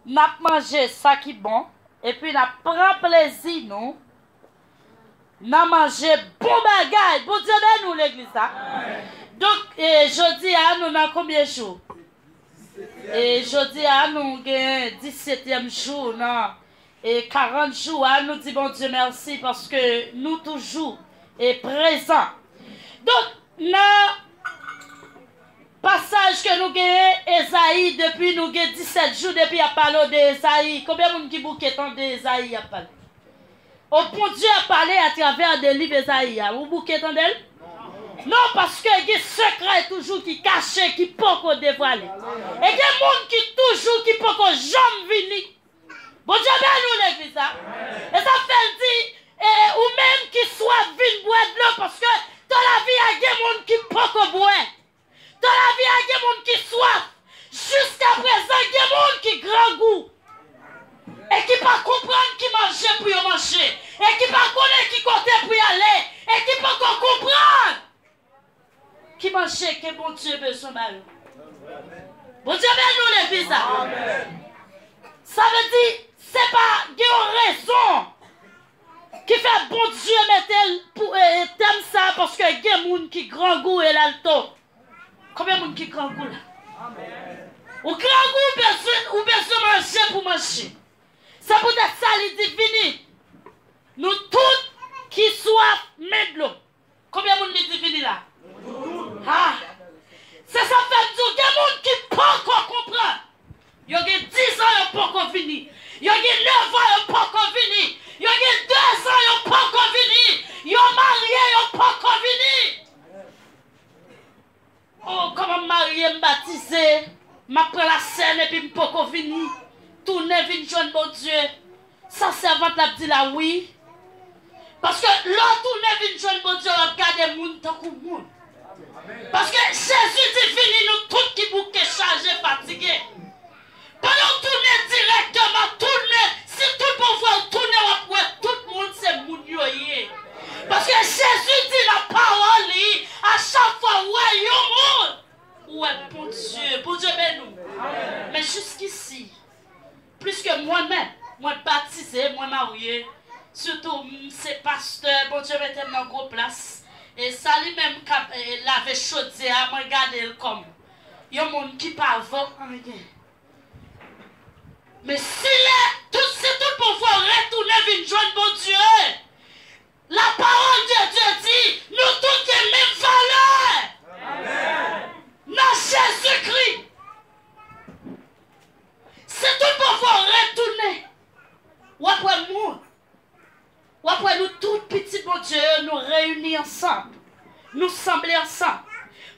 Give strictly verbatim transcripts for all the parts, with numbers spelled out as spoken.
N ap manje sa ki bon, epi n ap pran plezi nou nan manje bon bagay. Bondye beni w, legliz la. Donk, e, jodi a, nou nan konbyen jou? E, jodi a, nou gen disetyèm jou nan, e, karant jou a. Nou di Bondye mèsi paske nou toujou, e, prezan. Donk, nan pasaj ke nou genyen, Ezayi, depi nou gen disèt jou depi y ap pale w de Ezayi. Konbyen moun ki bouke tande Ezayi ap pale? O, Bondye ap pale atravè de liv Ezayi a. Ou bouke tande l? Non, paske gen sekrè toujou ki kache, ki poko devwale. E gen moun ki toujou, ki poko janm vini. Bondye beni w, legliz la. E sa fè l di, e, ou menm ki swaf, vin bwè dlo, paske tan lavi a gen moun ki poko bwè. Tan lavi a gen moun ki swaf. Jiskaprezan, gen moun ki grangou. E ki pa konprann ki manje pou yo manje. E ki pa konnen ki kote pou y ale. E ki poko konprann ki manje ke Bondye bezwen ba yo. Bondye beni w, legliz la. Sa vle di, se pa gen yon rezon ki fè Bondye mete l pou, e, e, tèm sa, paske gen moun ki grangou e l al to. Konbyen moun ki grangou la? Ou grangou, ou bezwen, ou bezwen manje pou manje. Se poutèt sa li di, vini, nou tout ki swaf, men dlo. Konbyen moun li di vini la? Ha! Se sa fè m di w, gen moun ki poko konprann. Yo gen diz an, yo poko vini. Yo gen nèf an, yo poko vini. Yo gen dèzan, yo poko vini. Yo marye, yo poko vini. O, kòman m marye, m batize, m ap pran lasèn epi m poko vini. Tounen vin jwenn Bondye. Sa sèvant la ap di la, wi. Paske lè w tounen vin jwenn Bondye, w ap gade moun tankou moun. Paske Jezi di, vini nou tout ki bouke chaje, fatige. Pandan w tounen dirèkteman, tounen, si tout bon vre w tounen, w ap wè tout moun se moun yo ye. Paske Jezi di nan pawòl li, a chak fwa w wè yon moun, ou wè Bondye. Bondye beni w. Men jiskisi, pliske mwen menm, mwen batize, mwen marye, sitou m se pastè, Bondye mete m nan gwo plas. E sa li menm k ap, e, lave chodyè a, mwen gade l kòm yon moun ki pa vo anyen. Men si lè, tout, si tout bon vre w retounen vin jwenn Bondye, la parole de Dieu di, nou tout gen menm valè nan Jezikri. Si tout bon vre w retounen, w ap wè moun. W ap wè nou tout pitit Bondye yo, nou reyini ansanm. Nou sanble ansanm.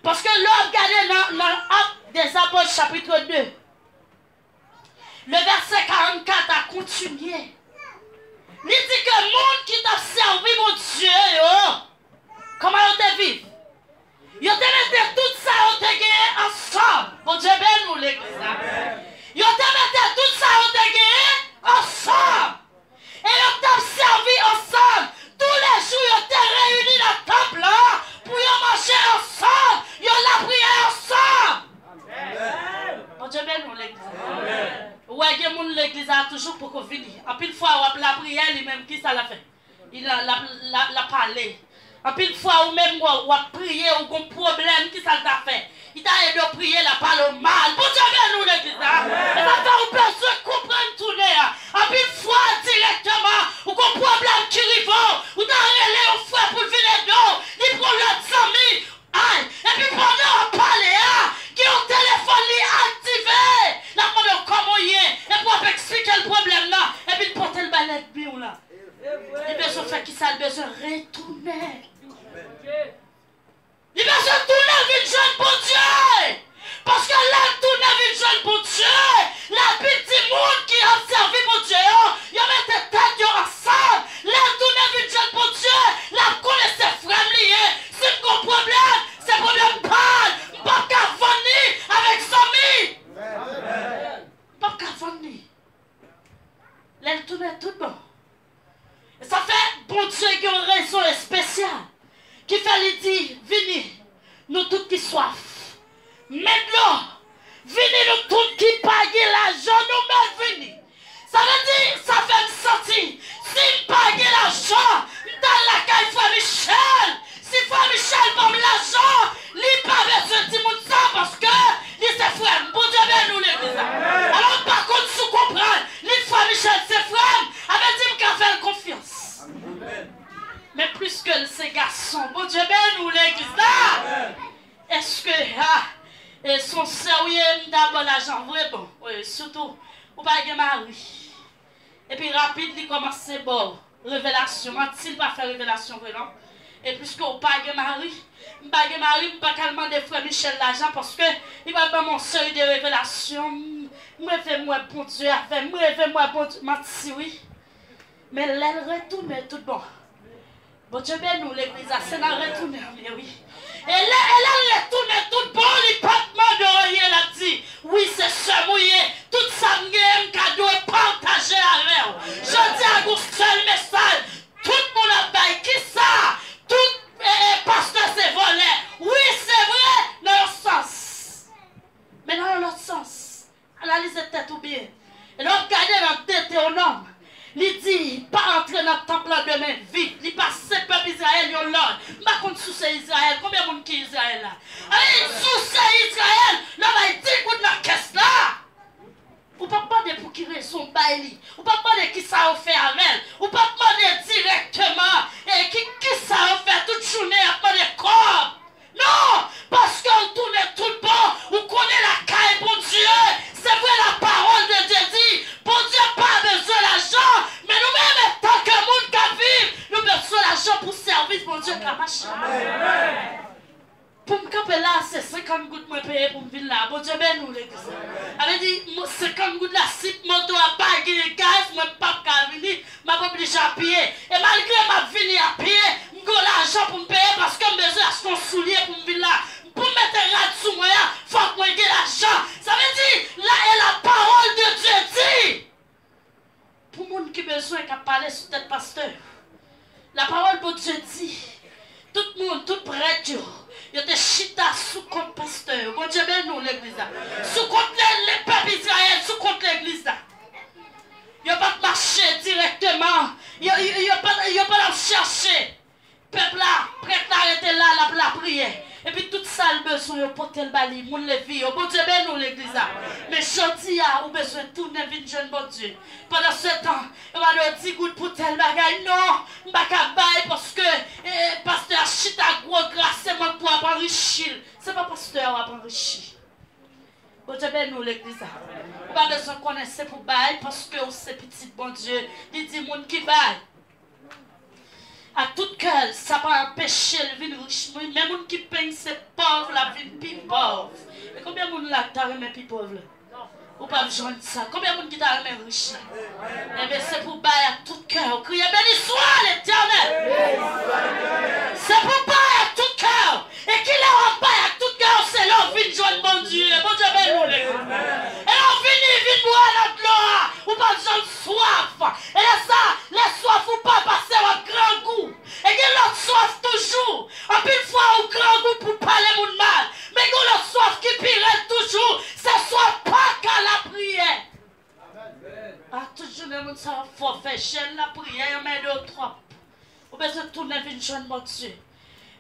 Paske lè w ap gade nan, nan Actes des Apôtres, chapitre deux, le verset quarante-quatre a kontinye. Li di ke moun ki t ap sèvi Bondye yo, kòman yo te viv? Yo te mete tout sa yo te genyen ansanm. Bondye beni w, legliz la. Yo te mete tout sa yo te genyen ansanm. E yo t ap sèvi ansanm. Toulejou, yo te reyini nan tanp lan pou yo manje ansanm, yo lapriyè ansanm. Bondye beni w, legliz la. Ou wè, gen moun legliz la toujou poko vini. Anpil fwa, w ap lapriyè, li menm, kisa l ap fè? Li la, la, la, la pale. Anpil fwa, ou menm, w, w ap priye, ou gon pwoblèm, kisa l ta fè? Li ta ede w priye, l ap pale w mal. Bondye beni w, legliz la. E sa fè ou bezwen konprann tounen an. Anpil fwa, dirèkteman, ou gon pwoblèm ki rive w, ou ta rele yon frè pou l vin ede w, li pran lòt zanmi. Ay, epi pandan w ap pale a, gen yon telefòn li aktive. L ap mande w kòman w ye, epi w ap eksplike l pwoblèm nan, epi l pote l bay lènmi w lan. Li bezwen fè kisa? Li bezwen retounen. Li bezwen tounen vin jwenn Bondye. Paske lè l tounen vin jwenn Bondye, Labib di moun ki ap sèvi Bondye yo, yo mete tèt yo ansanm. Lè l tounen vin jwenn Bondye, l ap konnen se frè m li ye. Si m gon pwoblèm, se pwoblèm pa l. M p ap ka vann li avèk zanmi. M p ap ka vann li. Lè l tounen tout bon. E sa fè Bondye gen yon rezon espesyal ki fè li di, vini, nou tout ki swaf. Men dlo, vini nou tout ki pa gen lajan, nou mèt vin Bondye beni w, legliz la. Èske, ha, e se yon sè w ye, m ta ba w lajan vre, bon, e sitou, ou pa gen mari. Epi rapid, li kòmanse ba w revelasyon. Manti, li pa fè revelasyon vre, non. E piske w pa gen mari, m pa gen mari, m pa ka al mande frè Michel lajan, paske li pral ban m yon seri de revelasyon. M, m reve m wè Bondye avè m, m reve m wè Bondye. Manti, wi. Men lè l retounen, tout bon. Bondye beni w, legliz la, se nan retounen an m ye, wi. E lè, e lè l retounen tout bon, li p ap mande w anyen, l ap di, wi, se sè m ou ye, tout sa m genyen, m ka dwe pataje avè w. Jodi a, gon sèl mesaj, tout moun ap bay, kisa? Tout, e, e, pastè se vòlè. Wi, se vre, nan yon sans. Men nan yon lòt sans, analize tèt ou byen. E lè w ap gade nan Detewonòm, li di, pa antre nan tanp lan de men vid. Li pase pèp Izrayèl yon lòd. M pa konn si w se Izrayèl. Konbyen moun ki Izrayèl la? Anben, si w se Izrayèl, lè w bay di goud nan kès la, ou p ap mande pou ki rezon w bay li. Ou p ap mande kisa yo fè avè l. Ou p ap mande dirèkteman, e ki, kisa yo fè tout jounen y ap mande kòb. Non, paske w tounen tout bon, ou konnen lakay Bondye. Se vre, la parole de Dieu di, Bondye pa bezwen lajan, men nou menm, antanke moun k ap viv, nou bezwen lajan pou sèvis Bondye ka mache. Pou m kanpe la, se senkant goud mwen peye pou m vin la. Bondye beni w, legliz la. Sa vle di, mo-, senkant goud la, si moto a pa gen gaz, mwen p ap ka vini. M ap oblije apye. E malgre m ap vini apye, m gen lajan pou m peye paske m bezwen achte yon soulye pou m vin la. Pou m mete rad sou mwen an, fòk mwen gen lajan. Sa vle di, la, e la parole de Dieu di, pou moun ki bezwen k ap pale sou tèt pastè, la parole Bondye di, tout moun, tout prèt yo, yo te chita sou kont pastè yo. Bondye beni w, legliz la. Sou kont le, le pèp Izrayèl, sou kont legliz la. Yo p ap mache dirèkteman. Yo, yo, yo p ap, yo p ap chache. Pèp la, prèt la rete la, l ap lapriyè. Epi tout sa l bezwen, yo pote l ba li, moun Levi yo. Bondye beni w, legliz la. Men jodi a, ou bezwen tounen vin jwenn Bondye. Pandan se tan, yo mande w di goud pou tèl bagay. Non, m pa ka bay paske, eh, pastè a chita gwo gra, se mwen k pou ap anrichi l. Se pa pastè a w ap anrichi. Bondye beni w, legliz la. Ou pa bezwen konnen se pou bay, paske w se pitit Bondye. Li di moun ki bay ak tout kè l, sa pa anpeche l vin rich. Men moun ki panse pòv, l ap vin pi pòv. E konbyen moun la ki ta renmen pi pòv la? Ou p ap jwenn sa. Konbyen moun ki ta renmen rich la? Enben, se pou bay ak tout kè w. Kriye, beni swa Letènèl. Se pou bay ak tout kè w. E kilè w ap bay ak tout kè w? Se lè w vin jwenn Bondye. Bondye beni w, legliz. E lè w vini, vin bwè nan dlo a, ou p ap janm swaf. E lè sa, lè swaf ou pa pase, w ap grangou. E gen lòt swaf toujou. Anpil fwa, ou grangou pou pale moun mal. Men gen lòt swaf ki pi rèd toujou. Se swaf pa ka lapriyè. A, tout jounen moun sa ap fè w fè jèn, lapriyè, yo mède w twòp. Ou bezwen tounen vin jwenn Bondye.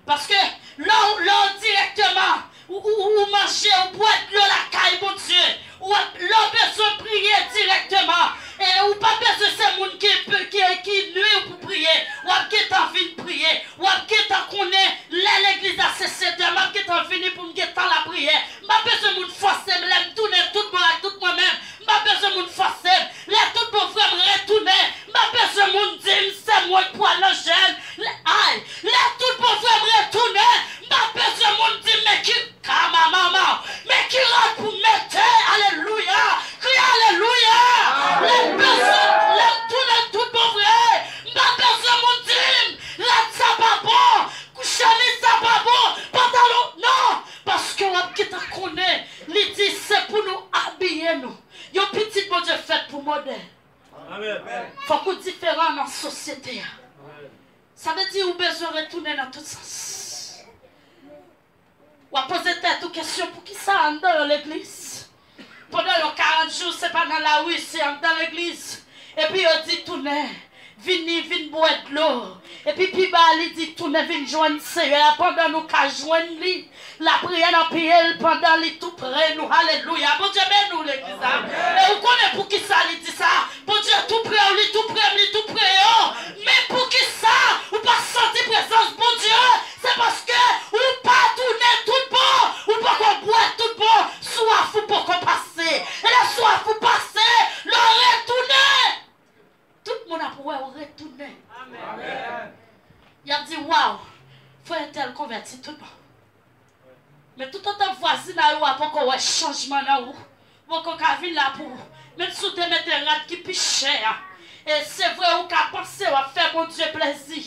Paske lè w, lè w dirèkteman, ou, ou, ou, ou manje, ou bwè dlo lakay Bondye, ou ap, lè w bezwen priye dirèkteman, e ou pa bezwen se moun ki, ki, ki nwi w pou priye, w ap gentan vin priye, w ap gentan konnen lè legliz la se sèt è, m ap gentan vini pou m gentan lapriyè. M pa bezwen moun fòse m, lè m tounen tout bon ak tout mwen menm, m pa bezwen moun fòse m. Lè tout bon vre m retounen, m pa bezwen moun di m se mwen k pral nan jèn. Lè, ay, lè tout bon vre m retounen, m pa bezwen moun di m men ki kama manman, men ki rad pou m mete. Alelouya! Kriye alelouya! Lè m bezwen, lè m tounen tout bon vre, m pa bezwen moun di m rad sa pa bon, chemiz sa pa bon, pantalon, non! Paske w ap gentan konnen, li di se pou nou abiye nou. Yon pitit Bondye fèt pou modèl. Amèn. Fòk ou diferan nan sosyete a. Sa vle di ou bezwen retounen nan tout sans. W ap poze tèt ou kesyon, poukisa anndan yon legliz? Pandan yon karant jou, se pa nan lari, se anndan legliz. Epi yo di tounen, vini, vin bwè dlo. Epi pi ba a, li di tounen vin jwenn Seyè a pandan nou ka jwenn li. Lapriyè nan pye l pandan li tou pre nou. Alelouya. Bondye beni w, legliz la. E ou konnen poukisa li di sa? Bondye tou pre w, li tou pre m, li tou pre yo. Men poukisa ou pa santi prezans Bondye? Se pa se tout bon. Men toutotan vwazinay ou a poko wè chanjman nan ou, poko ka vin la pou ou. Menm si w te mete rad ki pi chè a, e se vre ou ka panse w ap fè Bondye plezi.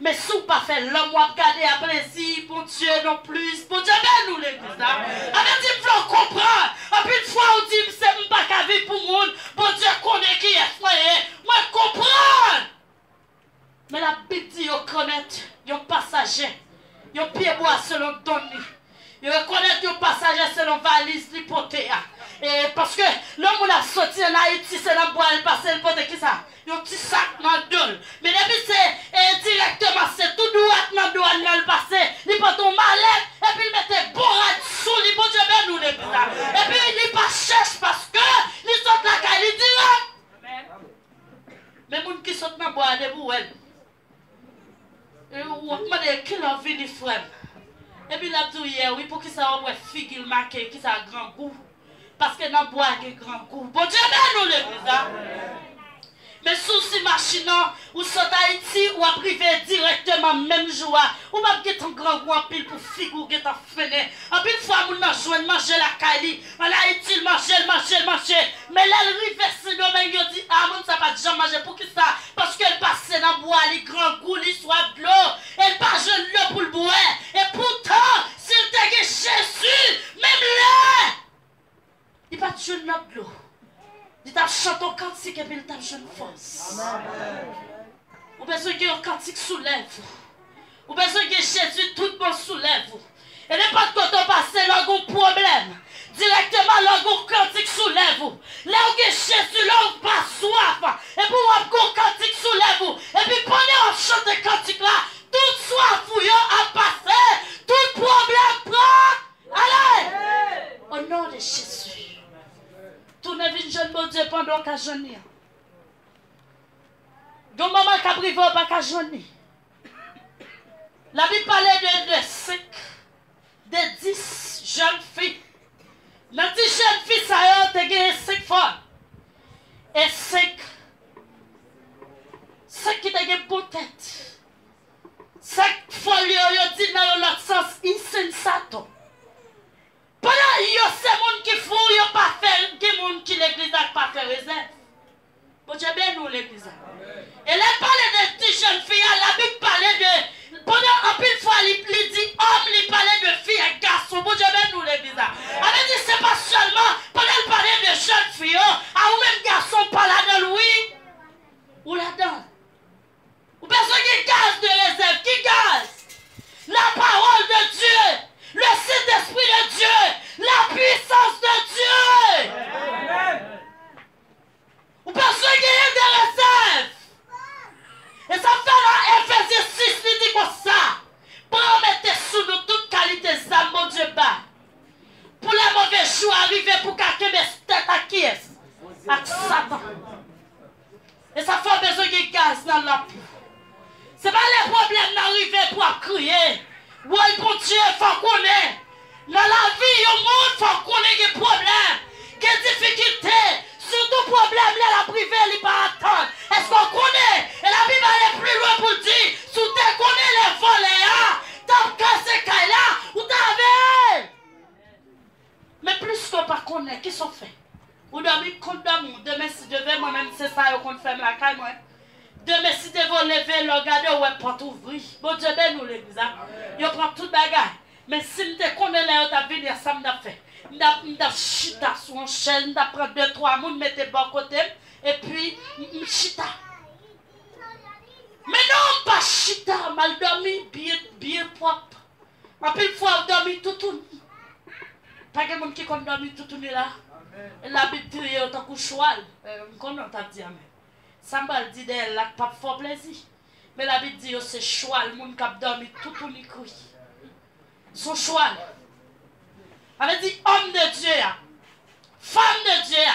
Men si w pa fè lòm w ap gade a plezi, Bondye non plis. Bondye beni w legliz la. Sa vle di m vle w konprann. Anpil fwa ou di m se m pa ka viv pou moun. Bondye konnen kiyès mwen ye. Mwen konprann. Men Labib di yo konèt yon pasaje, yon pyebwa selon don li. Yo rekonèt yon pasaje selon valiz li pote a. E paske lè yon moun ap soti ann Ayiti, se nan bwa l pase, l pote kisa? Yon ti sak nan do l. Men depi se, e, dirèkteman, se tou dwat nan dwàn nan l pase, li pote yon malèt, epi l mete bon rad sou li, Bondye beni w legliz la. Epi li pa chèche paske li sot lakay li dirèk. Men moun ki sot nan bwa a, depi w wè l, e, w ap mande, "Kilè w vini, frè m?" Epi l ap di w, "Yè, wi, poukisa w ap wè figi l make, kisa, grangou?" Paske nan bwa a gen grangou. Bondye beni w legliz la. Men si w si machin nan, ou sot Ayiti, w ap rive dirèkteman menm jou a. Ou p ap gentan grangou anpil pou figi w gentan fennen. Anpil fwa, moun nan jwenn manje lakay li. Ann Ayiti, l manje, l manje, l manje. Men lè l rive Sendomeng, yo di, "A, moun sa pa t janm manje." Poukisa? Paske l pase nan bwa, li grangou, li swaf dlo. E l pa jwenn dlo pou l bwè. E poutan, si l te gen Jezi, menm lè li pa t jwenn lòt dlo, li t ap chante yon kantik epi l t ap jwenn fòs. Ou bezwen gen yon kantik sou lèv ou. Ou bezwen gen Jezi tout bon sou lèv ou. E nenpòt kote w pase, lè w gen yon pwoblèm, dirèkteman lè w gen yon kantik sou lèv ou. Lè w gen Jezi, lè w pa swaf, epi w ap gen yon kantik sou lèv ou. Epi pandan w ap chante kantik la, tout swaf ou yo ap pase, tout pwoblèm pran ale. O non de Jezi. Tounen vin jwenn Bondye pandan w ka jwenn li an. Gen moman k ap rive w pa ka jwenn li. Labib pale de, de senk, de dis jèn fi. Nan dis jèn fi sa yo, te gen senk fòl. E senk, senk ki te gen bon tèt. Senk fòl yo, yo di nan yon lòt sans, insensato. Pandan yo se moun ki fou, yo pa fè, gen moun ki legliz la k pa fè rezèv. Bondye beni w legliz la. E lè l pale de ti jèn fi a, Labib pale de, pandan anpil fwa li, li di òm, li pale de fi ak gason. Bondye beni w legliz la. Sa vle di se pa sèlman, pandan l pale de jèn fi yo, a ou menm gason pa ladan l, wi. Ou ladan l. Ou bezwen gen gaz de rezèv. Ki gaz? La parole de Dieu, le Saint-Esprit de Dieu, la puissance de Dieu. Ou bezwen genyen de rezèv. E sa fè nan Efezyen sis, li di konsa, pran mete sou nou tout kalite zam Bondye bay. Pou lè move jou a rive, pou ka kenbe tèt ak kiyès? Ak Satan. E sa fè w bezwen gen gaz nan lanp ou. Se pa lè pwoblèm nan rive pou w ap kriye. Woy, Bondye, fò w konnen. Nan lavi yon moun, fò w konnen gen pwoblèm, gen difikilte. Sitou pwoblèm lè l ap rive, li pa atann. Èske w konnen? E Labib ale pli lwen pou l di, si w te konnen lè vòlè a t ap kase kay la, ou ta veye. Men pliske w pa konnen, kisa w fè? Ou dòmi kont dòmi w. Demen si Dye vle, mwen menm se sa yo konn fè m lakay mwen. Demen si Dye vle, w leve, lè w gade, w wè pòt ouvri. Bondye beni w legliz la. Yo pran tout bagay. Men si m te konnen lè yo t ap vini a, sa m t ap fè? M t ap, m t ap chita sou yon chèz, m t ap pran de twa moun, mete bò kote m, epi m, m chita. Men non, m pa chita, m al dòmi byen, byen pwòp. Anpil fwa, w dòmi toutouni. Pa gen moun ki konn dòmi toutouni la? Labib di yo tankou chwal. Eh, m konnen w t ap di amèn. Sa m pral di dèyè l la p ap fè w plezi. Men Labib di yo se chwal, moun k ap dòmi toutouni kri. Se yon chwal. Sa vle di, òm de Dye a, fanm de Dye a,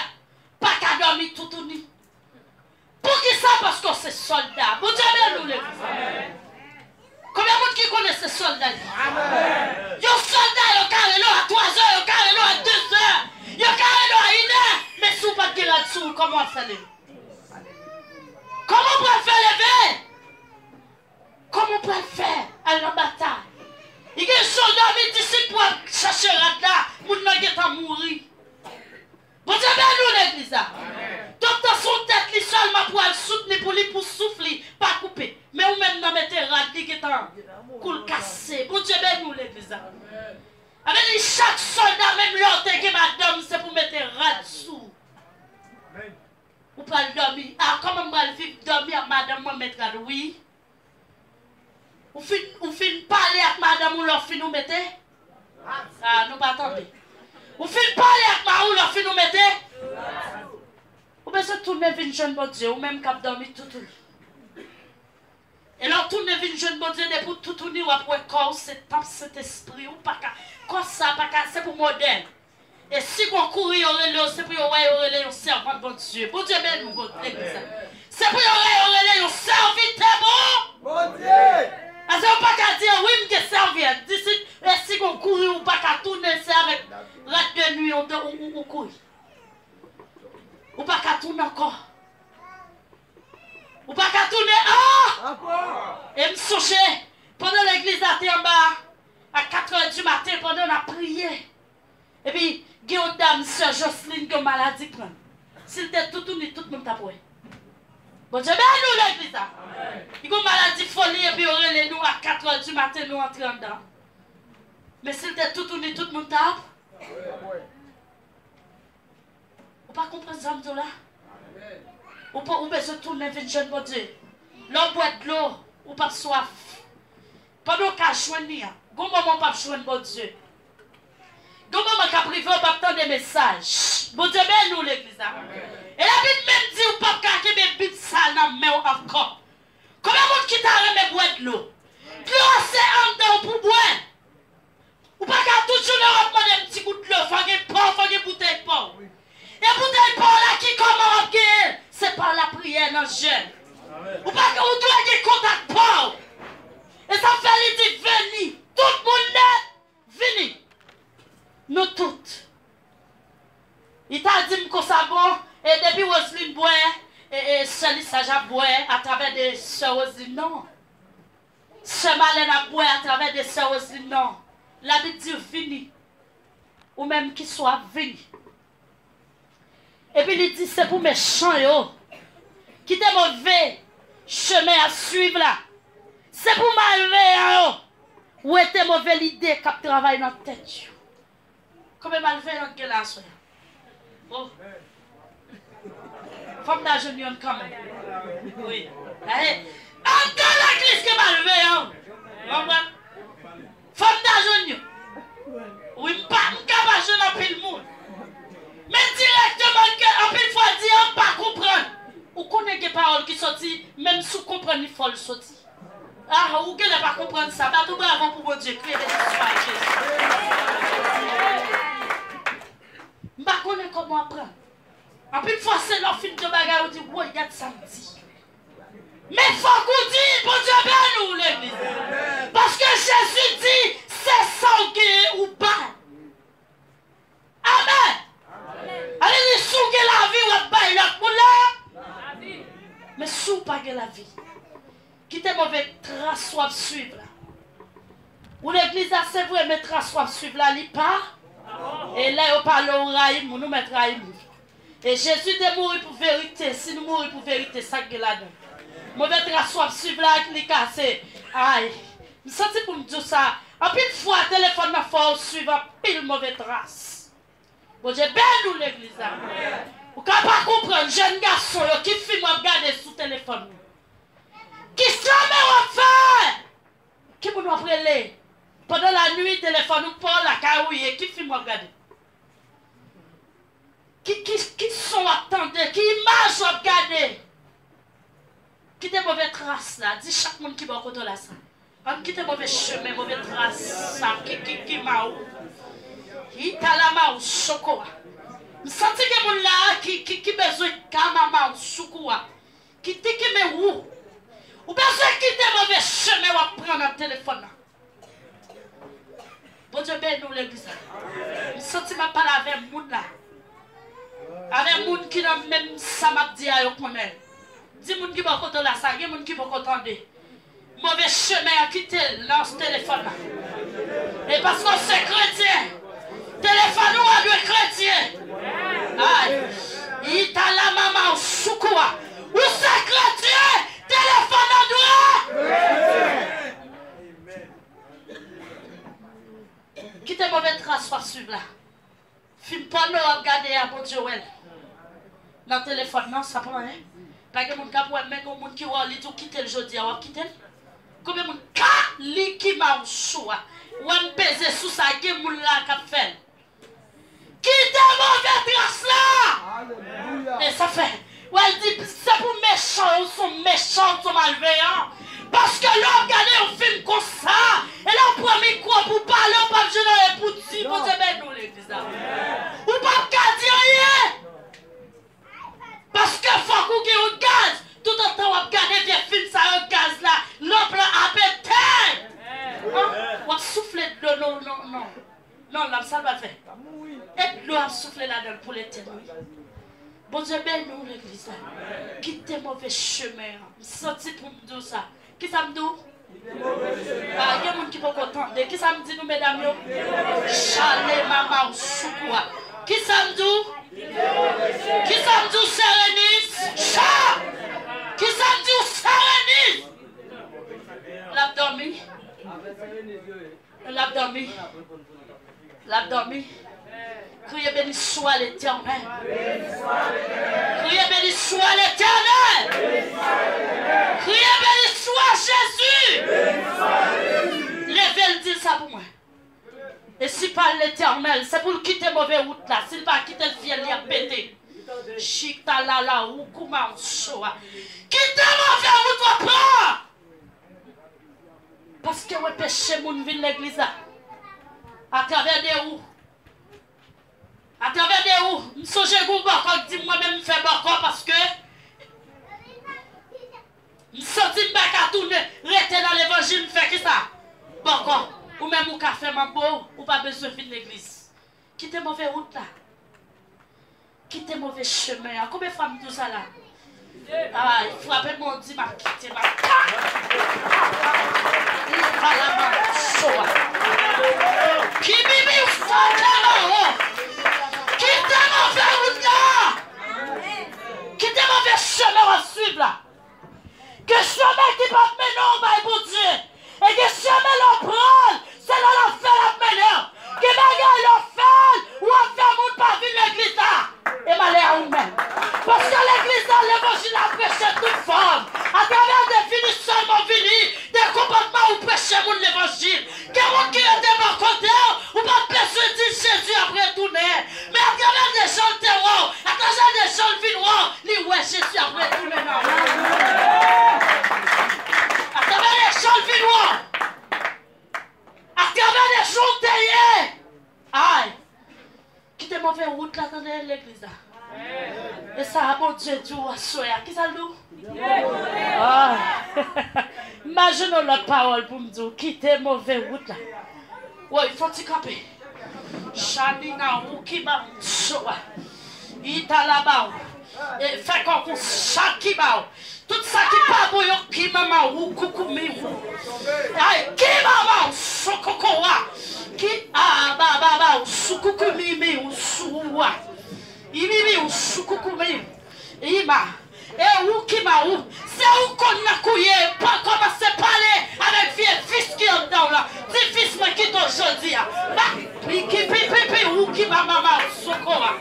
pa ka dòmi toutouni. Poukisa? Paske w se sòlda. Bondye beni w, legliz. Konbyen moun ki konnen se sòlda l ye? Yon sòlda, yo ka rele w a twa zè, yo ka rele w a de zè, yo ka rele w a inè, men si w pa t gen rad sou ou, kòman w ap fè leve? Kòman w pral fè leve? Kòman w pral fè al nan batay? Li gen jan w dòmi disit pou al chache rad la, moun nan gentan mouri. Bondye beni w, legliz la. Doktè se yon tèt li sèlman pou al soutni pou li, pou souf li pa koupe. Men ou menm nan mete rad li gentan kou l kase. Bondye beni w, legliz la. Avè di chak sòlda, menm lè w te gen madanm, se pou mete rad sou ou. Ou pral dòmi. A, kòman m pral viv dòmi ak madanm mwen met rad? Wi. Ou fin, ou fin pale ak madanm ou, lè w fin ou mete? A, nou pa tande. Ou fin pale ak mari w, lè w fin ou mete? Ou bezwen tounen vin jwenn Bondye, ou menm k ap dòmi toutouni. E lè w tounen vin jwenn Bondye, depi w toutouni, w ap wè kò w se tanp Sentespri, ou pa ka, kò sa pa ka, se pou modèl. E si gon kouri yo rele w, se pou yo wè yo rele yon sèvant Bondye. Bondye beni w, Bondye, legliz la. Se pou yo wè yo rele yon sèvitè bon. Bondye. Paske yo pa ka di, wi, m gen sèvyèt. Disit, e si gon kouri, ou pa ka tounen, se avèk rad de nwi ou, ou, ou, ou kouri. Ou pa ka tounen ankò. Ou pa ka tounen, a! Ankò. E m sonje, pandan legliz la te anba, a katrè di maten, pandan n ap priye, epi gen yon dam, sè Joseline, gen yon maladi pran l. Si l te toutouni, tout moun t ap wè. Bondye beni w, legliz la. Li gen yon maladi foli, epi yo rele nou a katrè di maten, nou antre anndan. Men si l te toutouni, tout moun t ap Ou pa konprann sa m di w la? Ou pa, ou bezwen tounen vin jwenn Bondye. Lè w bwè dlo, ou p ap swaf. Pandan w ka jwenn li an, gon moman w p ap jwenn Bondye. Gon moman k ap rive, ou p ap tande mesaj. Bondye beni w, legliz la. E Labib menm di ou p ap ka kenbe Bib sa a nan men w ankò. Konbyen moun ki ta renmen bwè dlo? Dlo a se anndan w pou bwè. Ou pa ka tout jounen w ap mande m ti gout dlo, fò gen pa w, fò gen boutèy pa w. E boutèy pa w la ki kòman w ap genyen l? Se pa lapriyè nan jèn. Ou pa ka, ou dwe gen kontak pa w. E sa fè li di vini. Tout moun nèt, vini. Nou tout. Li ta di m konsa, bon, e depi Roseline bwè, e, e sè Lisaj ap bwè atravè de sè Roseline, non. Sè Malèn ap bwè atravè de sè Roseline, non. Labib di vini. Ou menm ki swaf, vini. Epi li di se pou mechan yo. Kite move chemen y ap swiv la. Se pou malveyan yo. Wete move lide k ap travay nan tèt yo. Konbyen malveyan k gen la aswè a? Oh. Fò m ta jwenn yonn kanmenm. Wi. Gade. Anndan legliz gen malveyan. Ou konprann? Fò m ta jwenn youn. Wi, m pa, m ka pa jwenn anpil moun. Men dirèkteman, ke anpil fwa di an, m pa konprann. Ou konnen gen pawòl ki soti, menm si w konprann li fò l soti. Ah, ou genlè pa konprann sa. Bat yon bravo pou Bondye. Kriye benediksyon a Jezi. M pa konnen kòman w ap pran. Anpil fwa, se lè w fin di yon bagay, ou di, woy, gad sa m di. Men fòk ou di, Bondye beni w, legliz. Paske Jezi di, se sa w genyen, ou bay. Amèn. Ale di, si w gen lavi, w ap bay lòt moun la. Men si w pa gen lavi, kite move tras w ap swiv la. Ou legliz la, se vre, men tras w ap swiv la, li pa. E lè yo pale w, ou rayi moun, ou mèt rayi moun. E Jezi te mouri pou verite. Si nou mouri pou verite, sa k gen ladan l? Move tras w ap swiv la, li kase. Ay, m santi pou m di w sa. Anpil fwa, telefòn nan fè w swiv anpil move tras. Bondye beni w, legliz la. Ou ka pa konprann, jèn gason yo, ki fim w ap gade sou telefòn ou? Ki chemen w ap fè? Ki moun w ap rele? Pandan lannuit, telefòn ou pa w lakay ou ye, ki fim w ap gade? Ki, ki, ki son w ap tande? Ki imaj w ap gade? Kite move tras la. Di chak moun ki bò kote w la sa. Ann kite move chemen, move tras sa ki, ki, ki ma ou. Italama ou soko a. M santi gen moun la a ki, ki, ki bezwen kama ma ou soukou a. Ki tiki men ou. Ou bezwen kite move chemen w ap pran nan telefòn nan. Bondye beni w, legliz la. M santi m ap pale avè moun la. Avè moun ki nan menm sa m ap di a, yo konnen. Di moun ki bò kote w la sa, gen moun ki poko tande. Move chemen an kite l nan telefòn la. E paske w se kretyen, telefòn ou a dwe kretyen. Ay, itala mama w soukou a. Ou se kretyen, telefòn an dwe. Kite move tras w ap swiv la. Fim pòno w ap gade a, Bondye wè l. Nan telefòn nan, sa pa anyen. Pa gen moun k ap wè, men gen moun ki wè w, li di w kite l jodi a, w ap kite l? Konbyen moun ka li ki ma w sou a? Wè m peze sou sa, gen moun la k ap fè l. Kite move tras la! Alelouya! E sa fè, wè l di, se pou mechan, ou se yon mechan, ou se yon malveyan. Paske lè w ap gade yon fim konsa, e lè w pran mikwo pou pale, ou p ap jwenn anyen pou di. Bondye beni w, legliz la. Ou p ap ka di anyen. Paske fòk ou gen yon gaz. Toutotan w ap gade vye fim sa yo, gaz la, lanp lan ap etenn. An, w ap soufle dlo, non, non, non. Non, l ap, sa l pral fè? E dlo ap soufle ladan l pou l etenn, wi. Bondye beni w, legliz la. Kite move chemen an. M santi pou m di w sa. Kisa m di w? Ah, gen moun ki poko tande. Kisa m di nou, medam yo? Chale mama w soukou a. Kisa m di w? Kisa m di w, Serenis? Cha! Kisa m di w, Serenis? L ap dòmi. L ap dòmi. L ap dòmi. Kriye, beni swa Letènèl. Kriye, beni swa Letènèl. Kriye, beni swa Jezi. Leve l, di l sa pou mwen. E si pa Letènèl, se pou l kite move wout la. Si l pa kite l, fyèl li ap pete. Chita la la, ou kouman w cho a. Kite move wout w ap pran. Paske w enpeche moun vin legliz la. Atravè de ou. Atravè de ou. M sonje gen yon bòkò k di m, mwen menm m fè bòkò paske m santi m pa ka tounen, rete nan levanjil, m fè kisa? Bòkò. Ou menm ou ka fè manbo, ou pa bezwen vin legliz. Kite move wout la. Kite move chemen an. Konbyen fwa m di w sa la? Ay, frape mwen, di m ap kite, m ap ka. Li pa la manso a. Ki bibi w fòte la o. Kite move wout la. Kite move chemen w ap swiv la. Gen chemen ki p ap mennen w bay Bondye. E gen chemen lè w pran l, se lè l ap fè l ap mennen w. Gen bagay lè w fè l, w ap fè moun pa vin legliz la. E malè a ou menm. Paske legliz la, levanjil la preche tout fòm. Atravè de vini sèlman vini, de konpòtman ou preche moun levanjil. Gen moun ki rete bò kote w, ou pa t bezwen di Jezi ap retounen. Men atravè de jan l te wè w, atravè de jan l vin wè w, li wè Jezi ap retounen nan ou. Atravè de jan l vin wè w, atravè de jan w te ye. Ay! Kite move wout la, tande, legliz la. E sa a Bondye di w aswè a. Kisa l di w? Ah. M pa jwenn yon lòt pawòl pou m di w. Kite move wout la. Woy, fò ti kanpe. Chanina, ou ki ba m cho a. Italaba, ou. E fè kòk ou, sa ki ba w. Tout sa ki pa bon yo, ki mama ou, koukoumi ou. Ay, ki mama ou, sou koko wa. Ki a, ba, ba, ba, ou, sou koukoumi mi ou, sou ou wa. Ibi mi ou, sou koukoumi ou. Ima. E ou ki ma ou. Se ou konn nan kouye, pa kòmanse pale avèk vye vis ki anndan w la. Di vis mwen kite w jodi a. Ba, pi, ki, pi, pi, pi, ou ki ba mama ou, sou ko wa.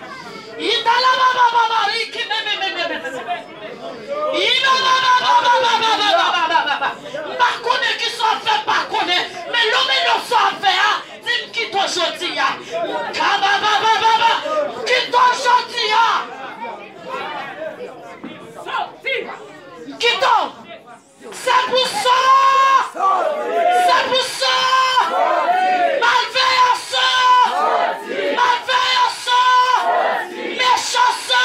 Itala ba, ba, ba, ba, ri, ki, me, me, me, me, me, me. M pa konnen kisa w ap fè, m pa konnen. Men lòm e non sa w ap fè a, di m kite w jodi a. M ka ba, ba, ba, ba, ba. M kite w jodi a. M kite w. Se pou sa! Se pou sa! Malveyan sa! Malveyan sa! Mechan sa!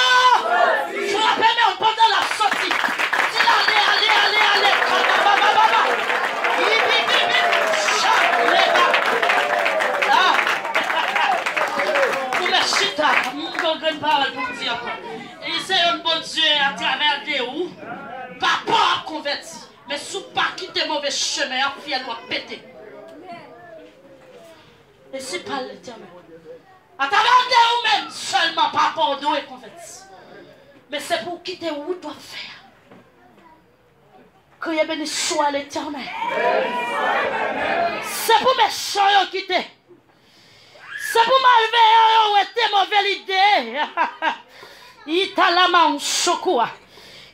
Frape men w pandan l ap soti! Di l ale, ale, ale, ale! Kaba, ba, ba, ba, ba! Bi, bi, bi, bi! Chaleba! Ah! Ou mèt chita! M gen yon grenn pawòl pou m di ankò. Li se yon Bondye atravè de ou. Papa w ap konvèti. Men si w pa kite move chemen an, fyèl ou ap pete. E si pa Letènèl, atravè de ou menm sèlman, papa, w dwe konvèti. Men se pou w kite wout w ap fè a. Kriye benediksyon a Letènèl. Se pou mechan yo kite. Se pou malveyan yo wete move lide. Italama yon chokou a.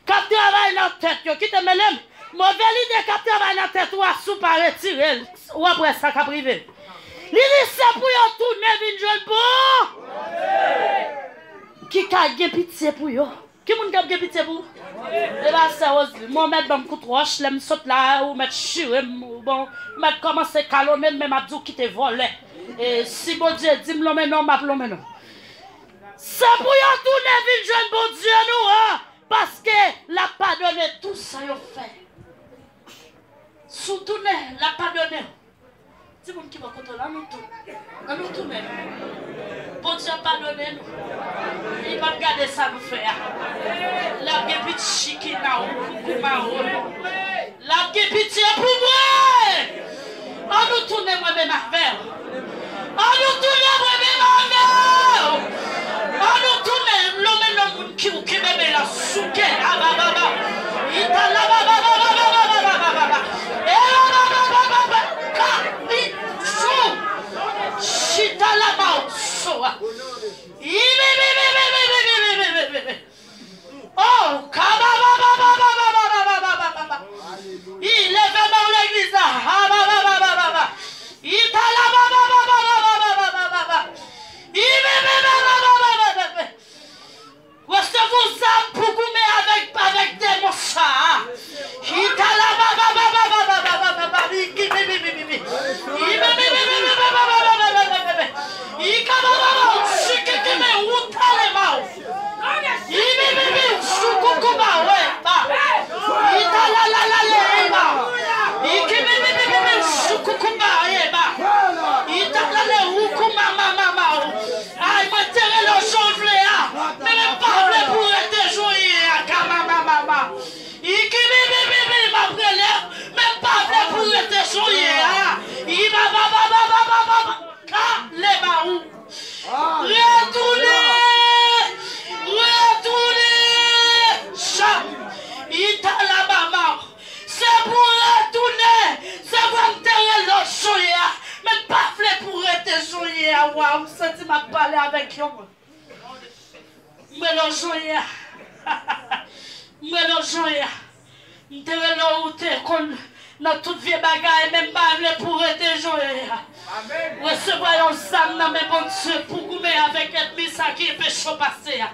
K ap travay nan tèt yo. Kite mele m. Move lide k ap travay nan tèt ou a, si w pa retire l, w ap wè sa k ap rive. Li di se pou yo tounen vin jwenn bon. Ki ka gen pitye pou yo. Ki moun k ap gen pitye pou ou? E pastè Roseline. Mwen, w mèt ban m kout wòch, lè m sot la, ou mèt chire m, ou bon, ou mèt kòmanse kalonnen m, men m ap di w kite vòlè. E si Bondye di m lonmen non, m ap lonmen non. Se pou yo tounen vin jwenn Bondye nou an, paske l ap padone tou sa yo fè. Si w tounen, l ap padone w. Timoun ki bò kote w la, ann nou tounen. Ann nou tounen. Bondye ap padone nou. Li p ap gade sa nou fè a. L ap gen piti chikina ou, koukou mawo. L ap gen pitye pou mwen. Ann nou tounen mwen menm avè w. Ann nou tounen mwen menm avè w. Ann nou tounen lonmen non moun ki ou ki bebe la souke. Abababa. Italababababababababa. Ebababababa. Kapichou. Chita la maoso. Ibebebebebebebebebe. Oh, kabababababababababa. I leve men w legliz la. Abababababa. Italabababababababa. Ibebebebebebebe. Resevwa zam pou goumen avèk, avèk demon sa a. Italabababababababa. Ikibibibibibi. Ibebebebebebebebe. Ikabababa. Shikikime utalema. Ibibibi, shukukuba, weba. Ita la la la le, eba. Ikibibibibi, shukukuba, eba. Ita la le, ukuma, ma, ma, ma. Ay, mwen te rele w jan w vle a. Men mwen pa vle pou w rete jan w ye a, ka, ma, ma, ma, ma. Ikibibibibi, m ap rele w. Men m pa vle pou w rete jan w ye a. Iba, ba, ba, ba. Ka, le, ba, ou. Retounen! Retounen! Cham! Italabama! Se pou retounen! Se pou m te rele w jan w ye a! Men m pa vle pou rete jan w ye a, waw, m santi m ap pale avèk yon moun. M rele w jan w ye a. M rele w jan w ye a. M te rele w, ou te konn nan tout vye bagay, men m pa vle pou w rete jan w ye a. Resevwa yon zam nan men Bondye pou goumen avèk ènmi sa ki enpeche w pase a.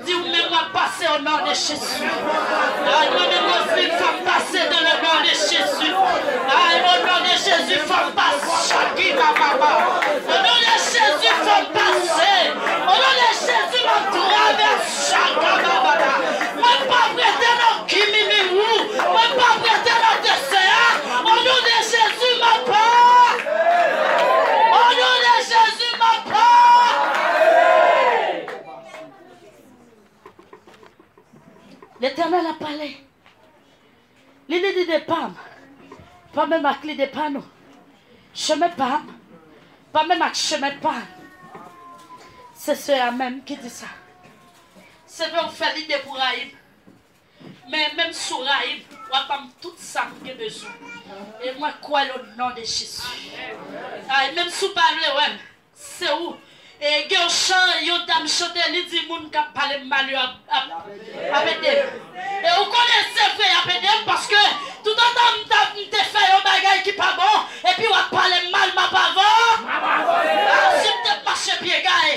Di ou menm w ap pase o non de Jezi. Ay, mwen menm Roseline, fè m pase dans le nom de Jésus. Ay, o non de Jezi, fè m pase. Chaki mama. O non de Jezi, fè m pase. O non de Jezi, m ap travèse. Chaka bababa. Mwen p ap rete nan Kimimi ou, mwen p ap rete nan desen an. O non de Jezi, m ap pa. O non de Jezi, m ap pa. Letènèl ap pale. Li di lide pa m pa menm ak lide pa nou. Chemen pa m pa menm ak chemen pa nou. Se sè a menm ki di sa. Se vre ou fè lide pou rayi m. Men menm si w rayi m, w ap ban m tout sa m gen bezwen. E mwen kwè o non de Jezi. Ay, menm si w pa vle wè m, se ou. E gen yon chan, yon dam chante, li di moun k ap pale m mal yo ap, ap, ap ede m. E ou konnen se vre y ap ede m, paske toutotan m t ap, m te fè yon bagay ki pa bon, epi w ap pale m mal, m ap avan. Ah, si m te mache pye gaye.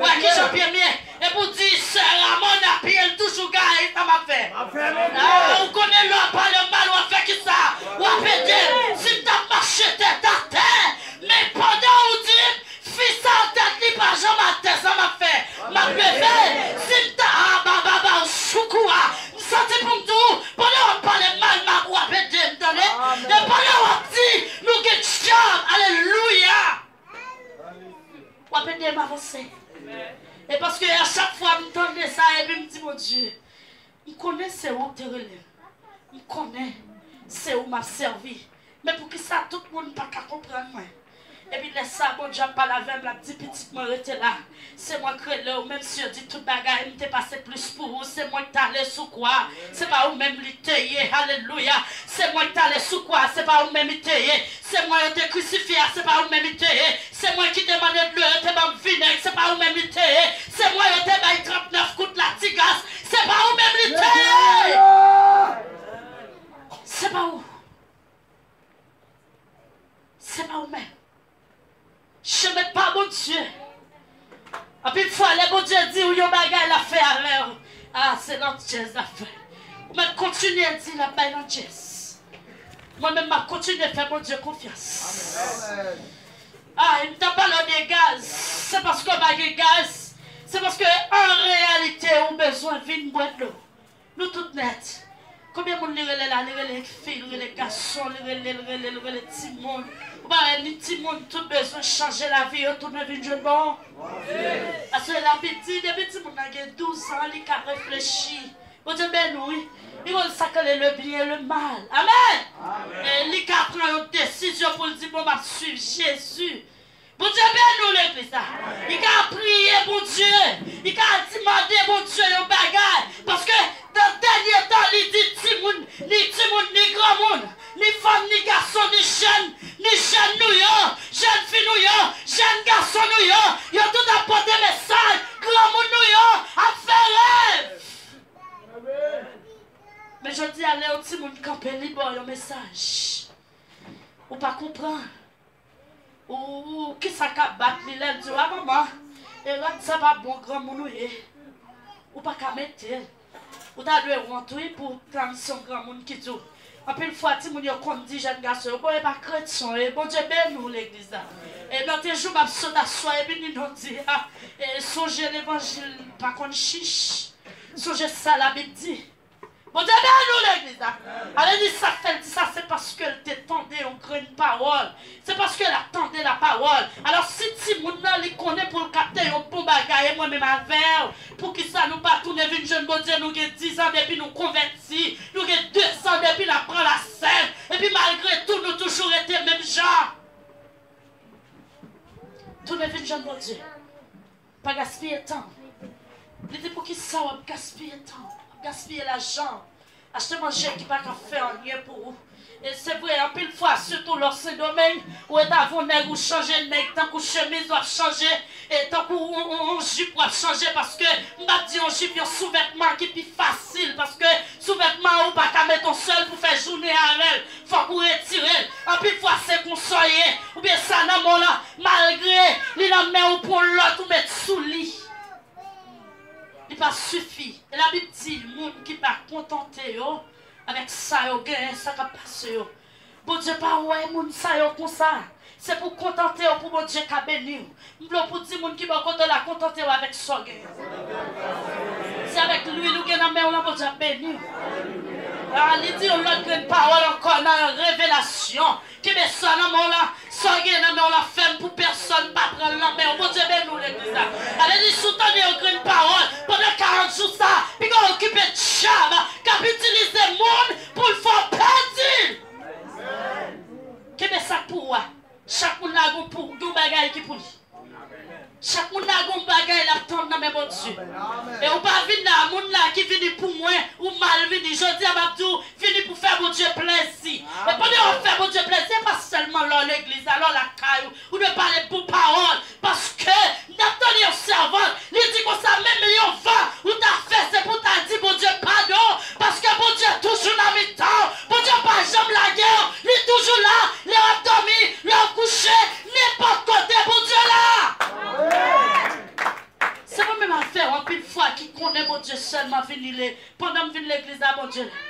Wè kijan pye m ye. Epi w di, sè Ramona, pye l toujou gaye, sa m ap fè? Ah, ou konnen lè w ap pale m mal, w ap fè kisa? W ap ede m. Si m t ap mache tèt atè, men pandan ou di m, fi sa tèt li pa janm atè, sa m ap fè? M ap leve. Si m ta, ah, ba, ba, ba, ou soukou a. M santi pou m di w, pandan w ap pale m mal, m ap, w ap ede m, tande? E pandan w ap di, nou gen djab, alelouya. W ap ede m avanse. E paske a chak fwa m tande sa, epi m di, Bondye, m konnen se ou te rele m. M konnen se ou m ap sèvi. Men poukisa tout moun pa ka konprann mwen? Epi lè sa, Bondye ap pale avè m, l ap di, "Pitit mwen, rete la. Se mwen k rele w, menm si yo di tout bagay, m te pase plis pou ou. Se mwen k t ale sou kwa a. Se pa ou menm li te ye." Alelouya. "Se mwen k t ale sou kwa a, se pa ou menm li te ye. Se mwen yo te krisifye a, se pa ou menm li te ye. Se mwen ki te mande dlo, yo te ban m vinèg, se pa ou menm li te ye. Se mwen yo te bay trannèf kout la, ti gas, se pa ou menm li te ye. Se pa ou. Se pa ou menm." Chèmèt pa Bondye. Anpil fwa, lè Bondye di w yon bagay, l ap fè avè w. A, se landjèz l ap fè. Ou mèt kontinye di l ap bay landjèz. Mwen menm, m ap kontinye fè Bondye konfyans. A, m t ap pale w de gaz. Se paske w pa gen gaz. Se paske, an reyalite, ou bezwen vin bwè dlo. Nou tout nèt. Konbyen moun li rele la? Li rele fi, li rele gason, li rele, li rele, li rele timoun. Ou pa wè ni timoun, tout bezwen chanje lavi yo, tounen vin jwenn bon. Paske Labib di, depi timoun nan gen douz an, li ka reflechi. Bondye beni w, wi. Li konn sa k rele le bien et le mal. Amèn! E li ka pran yon desizyon pou l di, "Bon, m ap swiv Jezi." Bondye beni w, legliz la. Li ka priye Bondye. Li ka di, mande Bondye yon bagay. Paske nan dènye tan, li di timoun, ni timoun, ni granmoun, ni fanm, ni gason, ni jèn, ni jèn nou yo, jèn fi nou yo, jèn gason nou yo, yo tout ap pote mesaj. Granmoun nou yo ap fè rèv. Men jodi a, lè yon timoun kanpe, li ba w yon mesaj, ou pa konprann. Ou, ou, kisa k ap bat li lè l di w, "A manman, e rad sa pa bon, granmoun ou ye." Ou pa ka mete l. Ou ta dwe wont, wi, pou w tann se yon granmoun ki di w. Anpil fwa, timoun yo konn di jèn gason yo, "Bon, e pa kretyen w ye." Bondye beni w, legliz la. E nan te jou m ap sot aswè, epi Ninon di, "A, e sonje levanjil pa konn chich. Sonje sa Labib di." Bondye beni w, legliz la. Ale di sa k fè l di sa, se paske l te tande yon grenn pawòl. Se paske l ap tande lapawòl. Alò, si timoun nan, li konnen pou l kapte yon bon bagay, e mwen menm avè w, poukisa nou pa tounen vin jwenn Bondye? Nou gen diz an depi nou konvèti, nou gen dezan depi n ap pran lasèn, epi malgre tou, nou toujou rete menm jan. Tounen vin jwenn Bondye. Pa gaspiye tan. Li di, "Poukisa w ap gaspiye tan? W ap gaspiye lajan. Achte manje ki pa ka fè anyen pou ou." E se vre, anpil fwa, sitou lè w Sendomeng, ou ret avè yon nèg, ou chanje nèg, tankou chemiz, w ap chanje, e tankou yon, yon, yon jip, w ap chanje, paske m p ap di yon jip, yon souvètman ki pi fasil, paske souvètman ou pa ka mete yon sèl pou fè jounen avè l. Fòk ou retire l. Anpil fwa, se konsa w ye. Oubyen sa nan men w la, malgre li nan men w, pran lòt ou met sou li. Li pa sifi. E Labib di, moun ki pa kontante yo avèk sa yo genyen, sa k ap pase yo. Bondye pa wè moun sa yo konsa. Se pou kontante w pou Bondye ka beni w. M vle w pou di moun ki bò kote w la, kontante w avèk sa w genyen. Se avèk lwil ou gen nan men w lan Bondye ap beni w. A, li di yon lòt grenn pawòl ankò nan Revelasyon. Kenbe sa nan men w la. Sa w gen nan men w la, fè m pou pèsonn pa pran l nan men w. Bondye beni w, legliz la. Ale di, si w tande yon grenn pawòl pandan karant jou sa, piga w okipe dyab k ap itilize moun pou l fè w pèdi. Kenbe sa k pou ou a. Chak moun la gon pou, gon bagay ki pou li. Chak moun la gon bagay l ap tann nan men Bondye. E ou pa vin la, moun la ki vini pou mwen, ou mal vini. Jodi a, m ap di w, vini pou fè Bondye plezi. E pandan w ap fè Bondye plezi, se pa sèlman lè w legliz la, lè w lakay ou, ou dwe pale bon pawòl. Paske n ap tande yon sèvant, li di konsa, menm yon van, ou ta fè, se pou w ta di Bondye padon, paske Bondye toujou nan mitan w. Bondye pa janm lage w, li toujou la, lè w ap dòmi, lè w kouche, nenpòt kote Bondye la. Se mwen menm avè w, anpil fwa ki konnen Bondye sèlman vin li le, pandan m vin legliz la, Bondye la.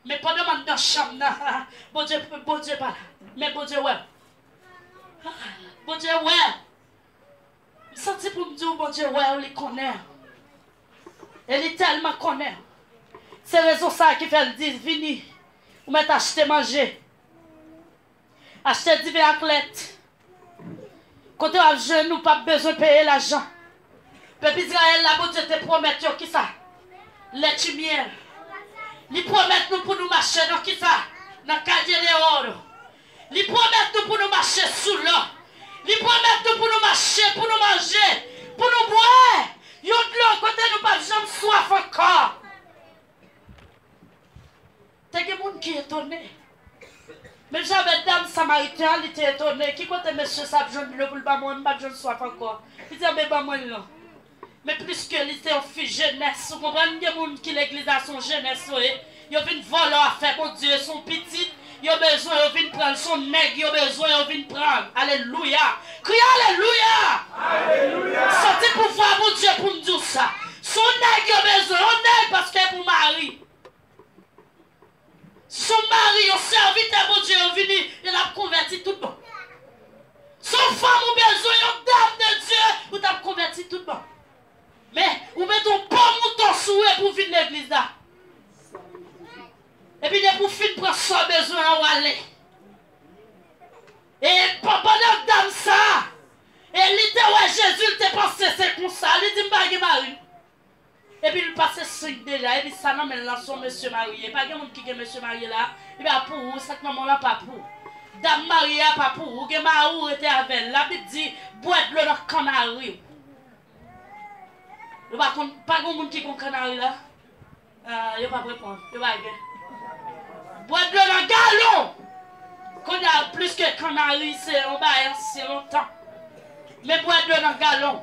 Men pandan m anndan chanm nan, Bondye, Bondye pa la. Men Bondye wè m. Bondye wè m. M santi pou m di w, Bondye wè w, li konnen w. E li tèlman konnen w. Se rezon sa a ki fè l di, vini, ou mèt achte manje. Achte diven ak lèt. Kote w ap jwenn, ou p ap bezwen peye lajan. Pèp Izrayèl la, Bondye te pwomèt yo kisa? Lèt e myèl. Li pwomèt nou pou nou mache nan kisa? Nan Calle de Oro. Li pwomèt nou pou nou mache sou lò. Li pwomèt nou pou nou mache, pou nou manje, pou nou bwè yon dlo kote nou p ap janm swaf ankò. Te gen moun ki etone. Menm jan avèk dam Samariten an, li te etone. Ki kote mesye sa ap jwenn dlo pou l ban mwen, m p ap janm swaf ankò? Li di, "Anben, ban mwen l non." Men pliske li se yon fi jenès, ou konprann, gen moun ki legliz la se yon jenès yo ye. Yo vin vòlò afè Bondye, se yon pitit yo bezwen, yo vin pran l, se yon nèg yo bezwen, yo vin pran l. Alelouya! Kriye alelouya! Alelouya! Santi pouvwa Bondye pou m di w sa. Se yon nèg yo bezwen, yon nèg paske pou mari. Si w mari, yon sèvitè Bondye, yo vini, yo t ap konvèti tout bon. Si w fanm ou bezwen, yon dam de Dye, ou t ap konvèti tout bon. Men, ou mete yon po mouton sou ou epi w vin legliz la. Epi depi w fin pran sa w bezwen an, w ale. E pa- pandan dam sa a, e li te wè Jezi, li te panse se konsa. Li di, "M pa gen mari." Epi l pase senk deja, epi sa nan men l lan se yon mesye marye. Pa gen moun ki gen mesye marye la, li pa pou ou, sa k nan men w lan pa pou ou. Dam marye a pa pou ou, ou gen mari w, rete avè l. Labib di, bwè dlo nan kannari w. Yo pa konn, pa gen moun ki gon kannari la? Ah, yo p ap reponn, yo pa gen. Bwè dlo nan galon! Kounye a, pliske kannari se yon bagay ansyen lontan. Men bwè dlo nan galon.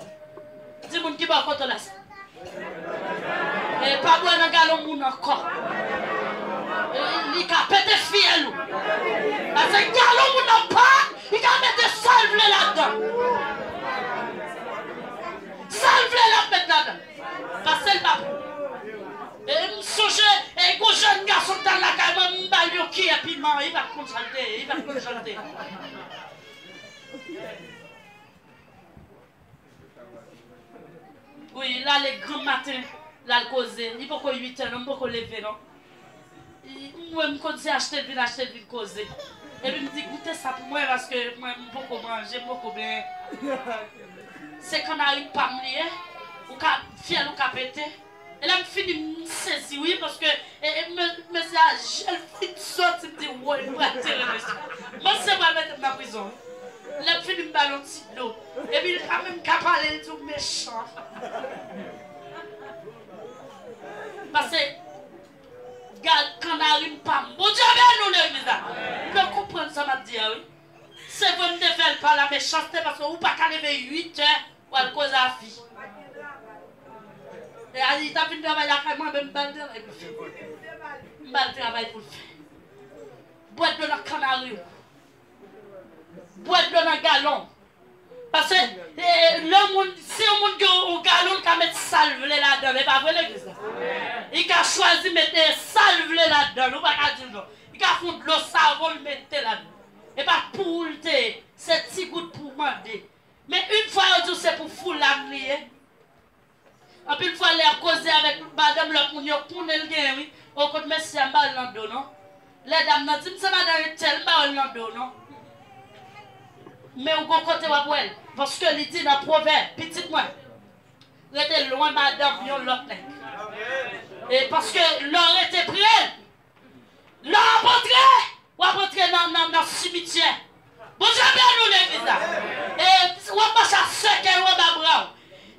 Di moun ki bò kote w la sa. E pa bwè nan galon moun ankò. E li ka pete fyèl ou. Paske galon moun nan pa, li ka mete sa l vle ladan. Sa l vle l ap met ladan. Paske l pa pou. E m sonje, e gon jèn gason k t al lakay mwen, m ba l yon kiyè piman, li pa t konn sa l te ye, li pa t konn sa l te ye. Wi, l ale granm maten, l al koze. Li poko uit è non, m poko leve non. M wè m konn se achte l vin, achte l vin koze. Epi m di, "Goute sa pou mwen, paske mwen, m poko manje, m poko benyen." Se kannari pa m li ye. Ou ka, fyèl ou ka pete. E lè m fini, m sezi, wi, paske, e, e, men, men se a je l fin soti, m di, "Woy, m pral tere mesye. Mwen se pral mete m nan prizon, wi." Lè m fini, m ba l yon ti dlo. Epi l pa menm ka pale, l di w mechan. Paske, gad, kannari m pa m. Bondye beni w, legliz la. M konprann sa m ap di a, wi. Se vre, m te fè l pa la mechanste, paske ou pa ka leve uit è, w al koze a fi. E a, li t ap vin travay lakay mwen, men m ba l travay pou l fè. M ba l travay pou l fè. Bwè dlo nan kannari w. Bwè dlo nan galon. Paske, e, lè moun, si yon moun gen yon galon, li ka met sa l vle ladan l. E pa vre, legliz la? Li ka chwazi mete sa l vle ladan l. Ou pa ka di l non. Li ka fè yon dlo savon, l mete ladan. E pa pou ou l te ye. Se ti gout pou w mande. Men yon fwa yo di w se pou foulay li ye. Anpil fwa, lè y ap koze avèk madanm lòt moun, yo konnen l genyen, wi. O, kot mesye a, m pa wè l nan do, non. Lè dam nan di m se madanm entèl, m pa wè l nan do, non. Men ou gon kote w ap wè l. Paske li di nan Pwovèb, pitit mwen, rete lwen madanm yon lòt nèg. E paske lè w rete pre l, lè w ap antre, w ap antre nan, nan, nan simityè. Bondye beni w, legliz la. E w ap mache ak sèkèy w anba bra w.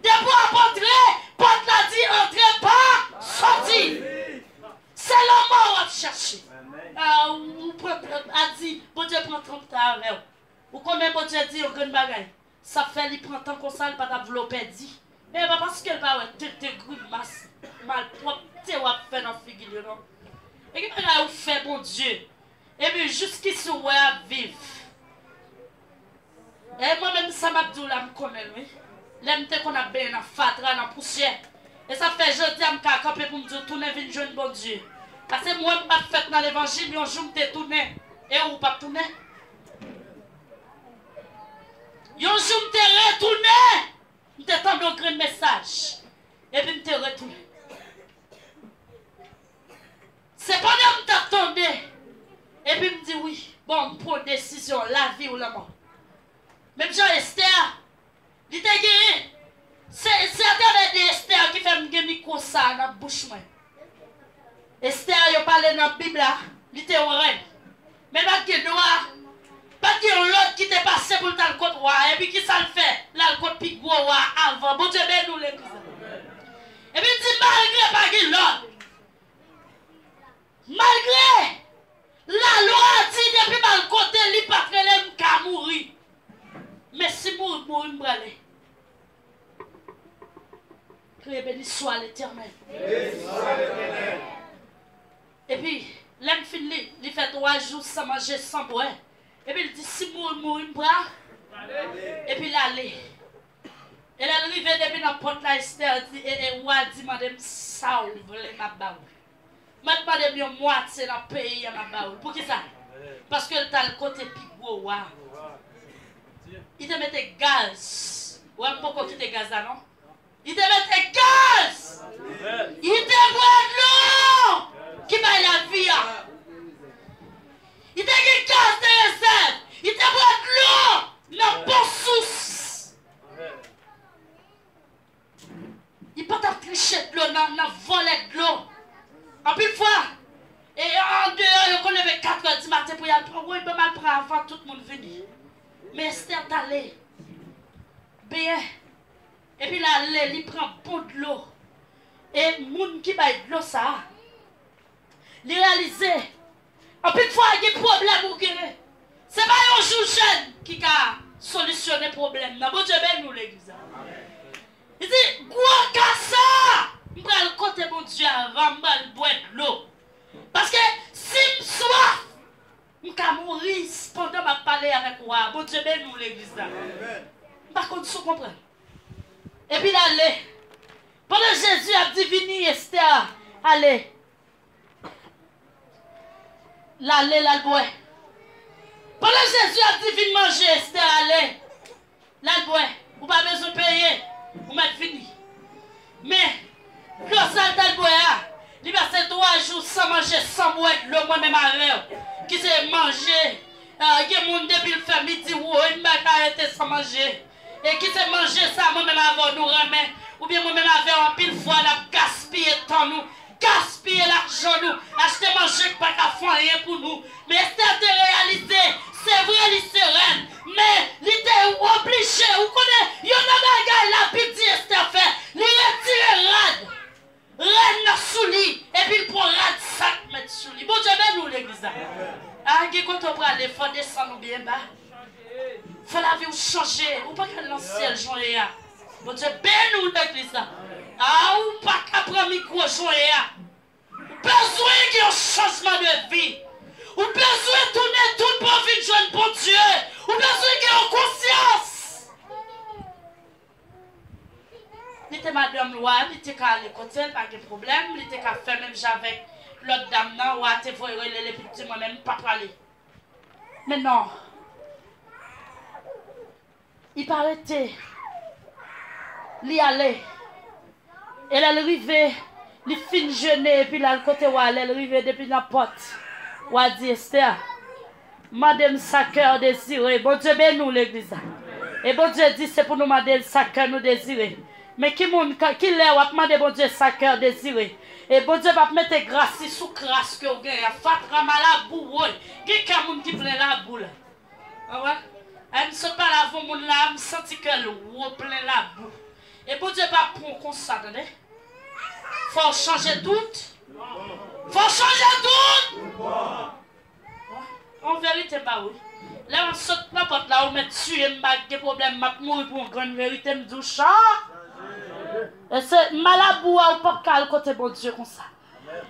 Depi w ap antre, pòt la di, "Antre pa soti." Se lanmò w ap chèche. A, ou pran, a di, Bondye pran tan avè w. Ou konnen Bondye di yon grenn bagay. Sa fè li pran tan konsa, li pa t ap vle w pèdi. Men e pa paske l pa wè tenten grimas malpwòpte w ap fè nan figi l yo, non. E gen bagay ou fè Bondye, epi jiskisi w wè ap viv. E mwen menm, sa m ap di w la, m konnen l, wi. Lè m te konn ap benyen nan fatra, nan pousyè. E sa fè jodi a, m ka kanpe pou m di w, tounen vin jwenn Bondye. Paske mwen, m pa t fèt nan levanjil, yon jou m te tounen. E ou p ap tounen? Yon jou m te retounen, m te tande yon grenn mesaj, epi m te retounen. Se pandan m t ap tande, epi m di, "Wi, bon, m pran desizyon, lavi ou lanmò." Menm jan Estè, li te genyen, se, se atravè de Estè ki fè m gen mikwo sa a nan bouch mwen. Estè, yo pale nan Bib la, li te yon rèn. Men l pa t gen dwa Pa t gen yon lòd ki te pase pou l t al kot wa a. Epi ki sa l fè? L al kot pi gwo wa a avan. Bondye beni w, legliz la. Epi l di, malgre pa gen lòd, malgre lalwa a di depi m al kote l, li pa t rele m, m ka mouri. Men si mouri, mouri, m prale. Kriye, beni swa Letènèl. Epi, lè m fin li, li fè twa jou san manje, san bwè. Epi l di, si mouri, mouri, m pral. Epi l ale. E lè l rive depi nan pòt la, Estè di, e, e, wa di, mande m sa w vle, m ap ba w. Mwen t mande m yon mwatye nan peyi a, m ap ba w l. Poukisa? Paske l t al kote pi gwo wa. Li te mete gaz. Wè, m poko kite gaz la, non. Li te mete gaz. Li te bwè dlo ki bay lavi a. Li te gen gaz de rezèv. Li te bwè dlo nan bon sous. Li pa t ap triche dlo nan, nan vòlè dlo. Anpil fwa, e andeyò, yo konn leve katrè di maten pou y al pran. Woy, ban m al pran avan tout moun vini. Men Estè t ale. Byen. Epi l ale, li pran bon dlo. E moun ki bay dlo sa a, li reyalize, anpil fwa, gen pwoblèm ou genyen. Se pa yon jou jèn ki ka solisyone pwoblèm nan. Bondye beni w, legliz la. Li di, gwo ka sa, m pral kote Bondye avan, m pral bwè dlo. Paske si m swaf, m ka mouri pandan m ap pale avèk wa a. Bondye beni w, legliz la. M pa konn si w konprann. Epi l ale. Pandan Jezi ap di, vini, Estè, ale. L ale, l al bwè. Pandan Jezi ap di, vin manje, Estè, ale. L al bwè. Ou pa bezwen peye. Ou mèt vini. Men, dlo sa l t al bwè a, li pase twa jou san manje, san bwè dlo, mwen menm avè w. Ki se manje, ah, gen moun depi l fè midi, woy, m pa ka rete san manje. E ki se manje sa, mwen menm avè w, nou renmen. Oubyen mwen menm avè w, anpil fwa, n ap gaspiye tan nou, gaspiye lajan nou, achte manje k pa ka fè anyen pou nou. Men Estè te reyalize, se vre, li se rèn, men li te oblije, ou konnen, youn nan bagay Labib di Estè fè, li retire rad rèn nan sou li, epi l pran rad sa k mèt sou li. Bondye beni w, legliz la. A, gen kote w prale, fò w desann ou byen ba. Fò lavi w chanje. Ou pa ka al nan syèl jan w ye a. Bondye beni w, legliz la. A, ou pa ka pran mikwo jan w ye a. Ou bezwen gen yon chanjman de vi. Ou bezwen tounen tout bon, vin jwenn Bondye. Ou bezwen gen yon konsyans. Li te madanm wa, li te ka ale kote l, pa gen pwoblèm, li te ka fè menm jan avèk lòt dam nan, wa te voye rele l epi l di, mwen menm, m pa prale. Men non. Li pa rete. Li ale. E lè l rive, li fin jene epi l al kote wa. Lè l rive depi nan pòt, wa di, Estè, mande m sa kè w dezire. Bondye beni w, legliz la. E Bondye di se pou nou mande l sa kè nou dezire. Men ki moun, ka- ki lè w ap mande Bondye sa kè w dezire? E Bondye p ap mete gras li sou kras ke w genyen an. Fatra, malabou, woy. Gen kè moun ki plen labou la. Ou wè? Ay, m sot pale avè yon moun la, m santi kè l wo, plen labou. E Bondye p ap pran w konsa, tande. Fò w chanje tout. Fò w chanje tout. An verite, m pa wi. Lè m ap sot nan pòt la, ou mèt tiye m, m pa gen pwoblèm, m ap mouri pou yon grenn verite, m di w, chan. E se malabou a, ou p ap ka al kote Bondye konsa.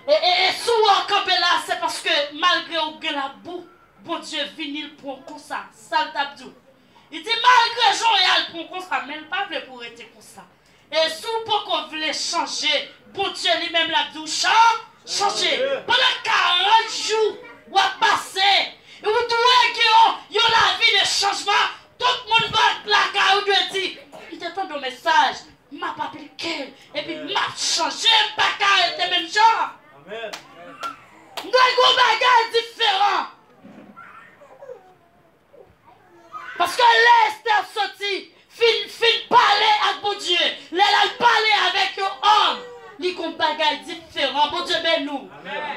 E, e, e si w wè w kanpe la, se paske malgre w gen labou, Bondye vini, l pran w konsa. Sa l t ap di w. Li di, malgre jan w ye a, l pran w konsa, men l pa vle pou w rete konsa. E si w poko vle chanje, Bondye li menm l ap di w, chan-, chanje. Pandan karant jou, w ap pase. E w dwe gen yon, yon lavi de chanjman. Tout moun pa t lakay ou dwe di, m te tande yon mesaj, m ap aplike l, epi m ap chanje, m pa ka rete menm jan. M dwe gen yon bagay diferan. Paske lè Estè soti, fin, fin pale ak Bondye, lè l al pale avèk yon òm, li gon bagay diferan. Bondye beni w.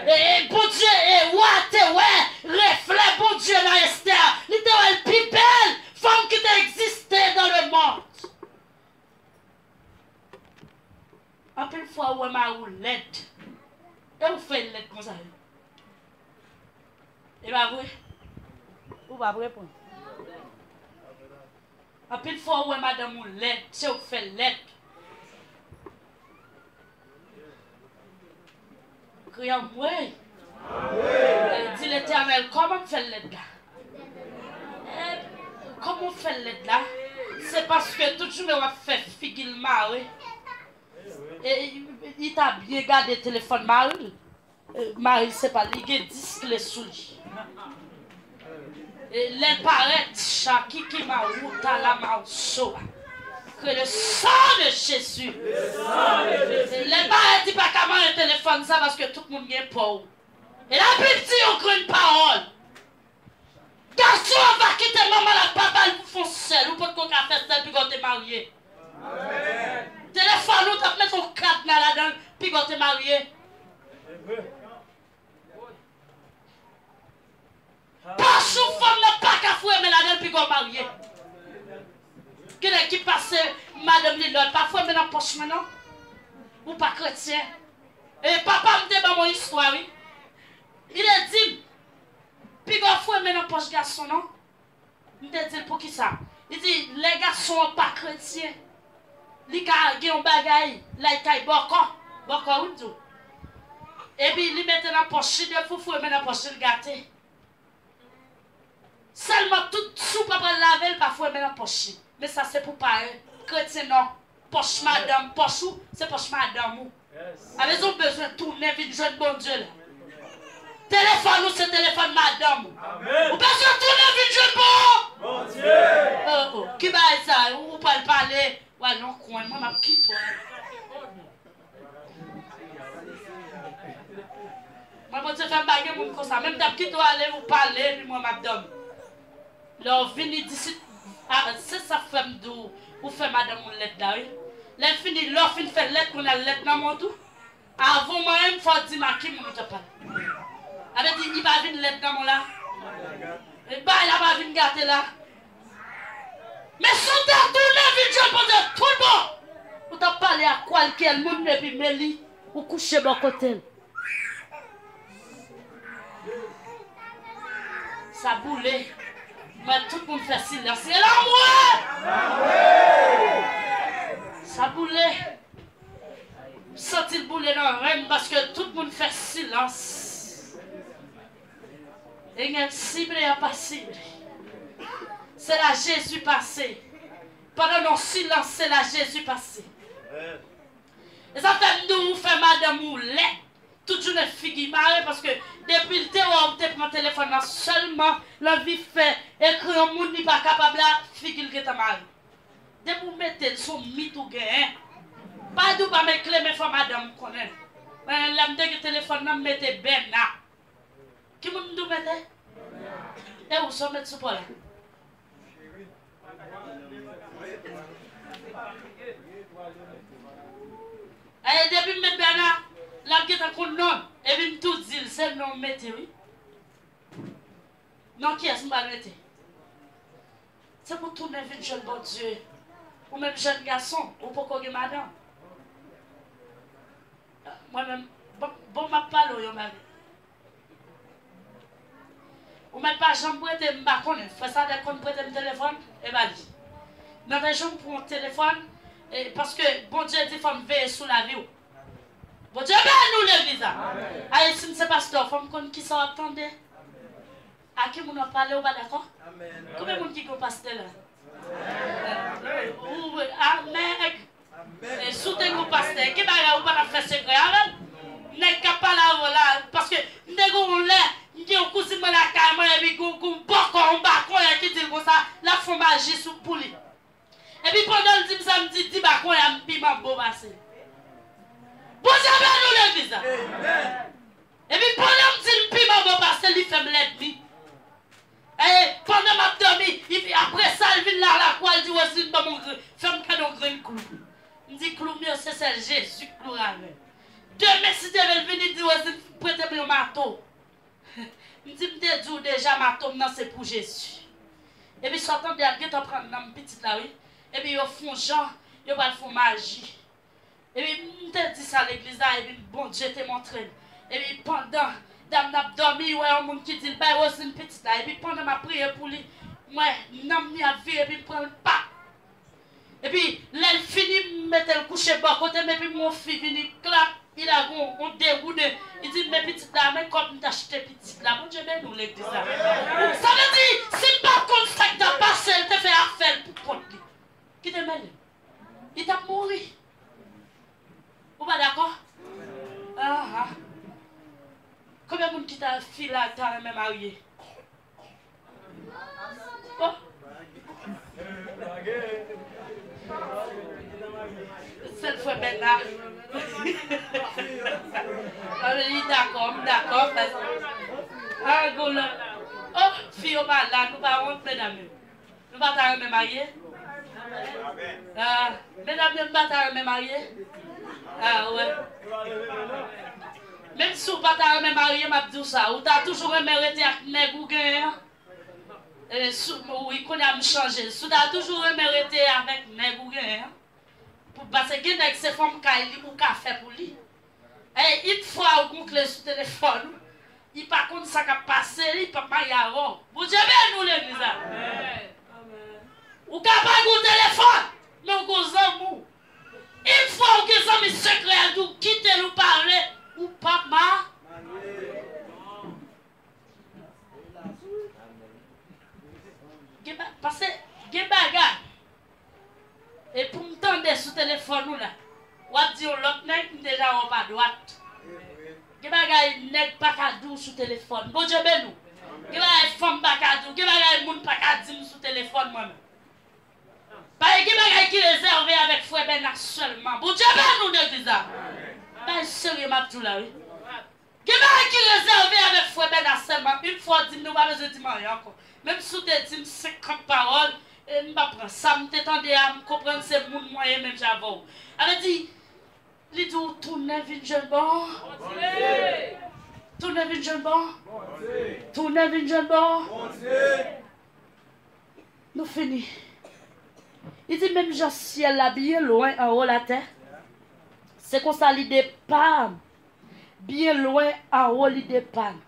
E, e Bondye, e wa te wè reflè Bondye nan Estè. Li te wè Anpil fwa ou wè mari w lèd. E ou fè l lèd konsa wi. E pa vre? Ou p ap reponn. Anpil fwa ou wè madanm ou lèd, se ou k fè l lèd. Kriye anmwey. Di Letènèl, kòman m fè l lèd la? E, kòman w fè l lèd la? Se paske tout jounen w ap fè figi l mare. E, li ta byen gade telefòn mari l. E, mari l se pa l, li gen dis kle sou li. E, lè l parèt, Chaki ki mawouta la mawso a. Que le sang de Jésus. E, lè l parèt, li pa ka manyen telefòn sa paske tout moun gen pò w. E Labib di yon grenn pawòl. Gason an va kite manman l ak papa l pou fè yon sèl. Ou potko ka fè sèl piga w te marye. Telefòn ou t ap met yon kadna ladan l piga w te marye. Pòch ou fanm nan pa ka foure men ladan l piga w marye. Gen nèg ki pase madanm li lòd, pa foure men nan pòch mwen non. Ou pa kretyen. E papa m te ban mwen istwa wi. Li te di m, piga w foure men nan pòch gason non. M te di l poukisa. Li di lè gason an pa kretyen, li ka gen yon bagay la l kay bòkò. Bòkò wi m di w. Epi li mete nan pòch li, depi w foure men nan pòch li, l gate. Sèlman tout, si w pa pral lave l, pa foure men nan pòch li. Men sa se pou payen. Kretyen non. Pòch madanm, pòch ou, se pòch madanm ou. Sa vle di w bezwen tounen vin jwenn Bondye la. Telefòn ou se telefòn madanm ou. Ou bezwen tounen vin jwenn bon. Bondye. Oh, oh. Ki bagay sa? Ou pral pale, w al nan kwen, mwen m ap kite w. Mwen Bondye fè m pa gen moun konsa. Menm t ap kite w ale, ou pale, epi mwen m ap dòmi. Lè w vini di si, a, se sa k fè m di w, ou fè madanm ou lèd la, wi. Lè l fini, lè w fin fè lèd, kounye a lèd nan men w tou. Avan w manyen m, fò w di m a ki moun ou t ap pale. Sa vle di, li pa vin lèd nan men w la. E bagay la pa vin gate la. Men si w ta tounen vin jwenn Bondye tout bon, ou t ap pale ak kwalkyè moun epi men li, ou kouche bò kote l. Sa boule. Mwen, tout moun fè silans. E la mwen! Sa boule. M santi l boule nan ren m paske tout moun fè silans. E gen sible a pa sible. Se la Jezi pase. Pandan nan silans, se la Jezi pase. E sa fè m di w, ou fè madanm ou lèd. Tout jounen figi mare, paske depi l te wè w te pran telefòn nan sèlman, l anvi fè ekri yon moun li pa kapab la, figi l gentan mare. Depi w mete l, se yon mit ou genyen. Pa di w pa met kle, men fò madanm konnen. Men lè m te gen telefòn nan, m mete Bèna. Ki moun m di w mete? E ou sa w met sou pò la? E depi m met Bèna, l ap gentan konn non m. Epi m tou di l, se non m mete wi. Non kiyès m pral mete? Se pou tounen vin jwenn Bondye. Ou menm jèn gason, ou poko gen madanm. Mwen menm, bon, bon, m ap pale w yon bagay. Ou mèt pa janm prete, m pa konnen. Frè Sadèk konn prete m telefòn, e pa li. Nan de jou m pran yon telefòn, e, paske Bondye di fò m veye sou lavi w. Bondye beni w legliz la. Ayisin se pastè w, fò m konn kisa w ap tande. A ki moun w ap pale, ou pa dakò? Konbyen moun ki gen yon pastè la? Ou, amèn. E, si w te gen yon pastè, ki bagay ou pa t ap fè sekrè avè l? Nèg k ap pale avè w la, paske m te gen yon lè, m gen yon kouzin mwen lakay mwen, epi gon, gon bòkò, yon bakonyè ki di l konsa, l ap fè yon maji sou, pou li. Epi pandan l di m sa, m di, di bakonyè a m pi manbo pase l. Bondye beni w legliz la. Epi pandan m di l m pi manbo pase l, li fè m lènmi. E pandan m ap dòmi, li, apre sa, l vin la lakwa, l di, Roseline, ban m yon grenn, fè m kado yon grenn klou. M di, klou m yo, se sèl Jezi k klou avè l. Demen, si Dye vle, l vini, l di, Roseline, prete m yon mato. M di, m te di w deja, mato m nan se pou Jezi. Epi sa w tande a, l gentan pran nanm pitit la, wi. Epi yo fè yon jan, yo pral fè yon maji. Epi m te di sa legliz la, epi Bondye te montre m. Epi pandan dam nan ap dòmi, wè yon moun ki di l bay Roseline pitit la. Epi pandan m ap priye pou li, m wè nanm li ap vire, epi m pran l pa. Epi lè l fini, m mete l kouche bò kote m, epi m wè yon fi vini klap, li lage yon, yon degouden. Li di m, "Men pitit la, men kòb m t achte pitit la." Bondye beni w legliz la. Sa vle di, si m pa t konn sa k t ap pase, l te fè afè l pou kont li. Ki te mele? Li t ap mouri. Ou pa dakò? Aha. Konbyen moun ki ta fi la ta renmen marye? Oh. Sèl frè Bèna. Ah, li dakò, m dakò. Ah, golo. Oh, fi yo pa la, nou pa wont, medam yo. Nou pa ta renmen marye? Ah, medam yo, nou pa ta renmen marye? Ah, wè. Menm si w pa ta renmen marye, m ap di w sa. Ou ta toujou renmen rete ak nèg ou genyen an? E, si w, wi, kounye a m chanje. Si w ta toujou renmen rete avèk nèg ou genyen an? Pou, paske gen nèg se fanm kay li ou ka fè pou li. E, yon fwa ou gon kle sou telefòn ou, li pa konn sa k ap pase, li p ap marye avè w. Bondye beni w legliz la. Ou ka pa gen telefòn, men w gon zanmi w. Yon fwa ou gen zanmi sekrè a di w kite l ou pa vle, ou p ap ma- Gen ba-, paske gen bagay. E pou m tande sou telefòn ou la, w ap di yon lòt nèg, m deja wè w pa dwat. Gen bagay nèg pa ka di w sou telefòn. Bondye beni w. Gen bagay fanm pa ka di w. Gen bagay moun pa ka di m sou telefòn mwen menm. Paske gen bagay ki rezève avèk frè Bèna sèlman. Bondye beni w legliz la. Bagay serye m ap di w la, wi. Gen bagay ki rezève avèk frè Bèna sèlman. Yon fwa w di m, nou pa bezwen di m anyen ankò. Menm si w te di m senkant pawòl, e m pa pran. Sa m te tande a, m konprann se moun mwen ye menm jan avè w. Sa vle di, li di w tounen vin jwenn bon. Tounen vin jwenn bon. Tounen vin jwenn bon. Nou fini. Li di, menm jan syèl la byen lwen anwo latè, se konsa lide pa m byen lwen anwo lide pa m.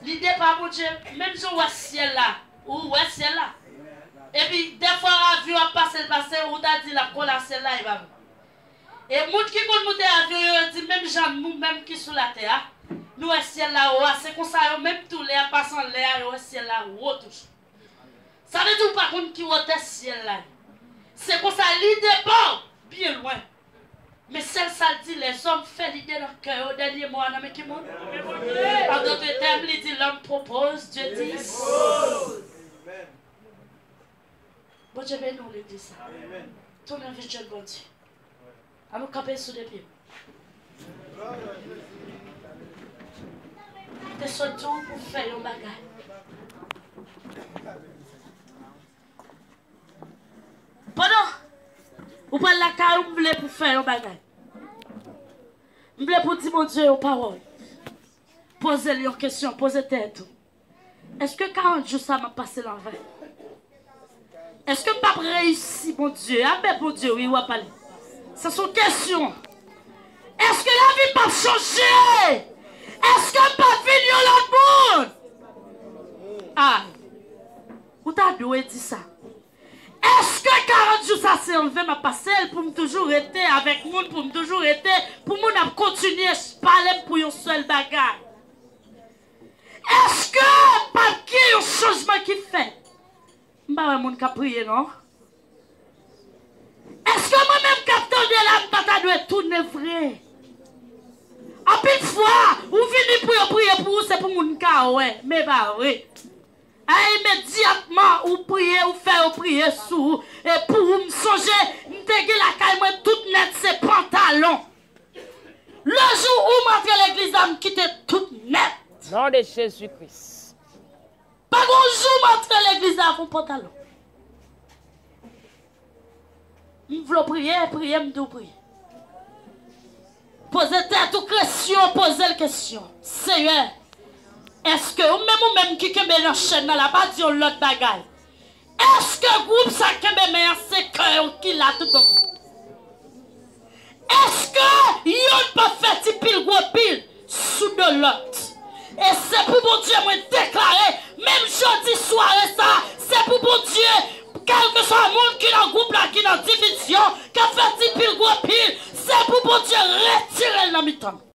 Lide pa Bondye, menm jan w wè syèl la, ou wè syèl la. Epi, dèfwa avyon ap pase, l pase, ou ta di l ap kole a syèl la, e pa vre. E moun ki konn moute avyon yo, yo di menm jan nou menm ki sou latè a, nou wè syèl la wo a, se konsa yo menm tou lè y ap pase anlè a, yo wè syèl la wo toujou. Sa vle di ou pa konn ki wotè syèl la ye. Se konsa li devan w, byen lwen. Men sèl sa l di, lèzòm fè lide nan kè yo, dènye mo a nan men ki moun? An dòt tèm, li di, l'homme propose, Dieu dispose. Bondye beni w legliz sa. Tounen vin jwenn Bondye. An nou kanpe sou de pye. Te sot di w pou fè yon bagay. Pandan ou pral lakay ou, m vle pou fè yon bagay. M vle pou di Bondye yon pawòl. Poze l yon kesyon, poze tèt ou. Èske karant jou sa m ap pase la anvè? Èske m p ap reyisi, Bondye? Apèl Bondye, wi, w ap pale. Sa se yon kesyon. Èske lavi m p ap chanje? Èske m p ap vin yon lòt moun? A, ou ta dwe di sa. Èske karant jou sa se anven m ap pase l pou m toujou rete avèk moun, pou m toujou rete, pou moun ap kontinye pale m pou yon sèl bagay? Èske pa t gen yon chanjman ki fèt? M pa wè moun k ap priye, non. Èske mwen menm k ap tande la, m pa ta dwe tounen vre? Anpil fwa, ou vini pou yo priye pou ou, se pou moun ka wè, men pa vre. A, imedyatman, ou priye, ou fè yo priye sou ou, e pou ou, m sonje, m te gen lakay mwen tout nèt se pantalon. Le jou ou m antre legliz la, m kite tout nèt. Non de Jezi Kris. Pa gon jou m antre legliz la avè yon pantalon. M vle w priye, priye, m di w priye. Poze tèt ou kesyon, poze l kesyon. Seyè, èske ou menm, ou menm ki kenbe nan chèn nan la, pa di yon lòt bagay. Èske gwoup sa kenbe men an se kè yo ki la tout bon? Èske youn p ap fè ti pil gwo pil sou do lòt? E se pou Bondye mwen deklare, menm jodi sware sa, se pou Bondye, kèlkeswa moun ki nan gwoup la, ki nan divizyon, k ap fè ti pil gwo pil, se pou Bondye retire l nan mitan nou.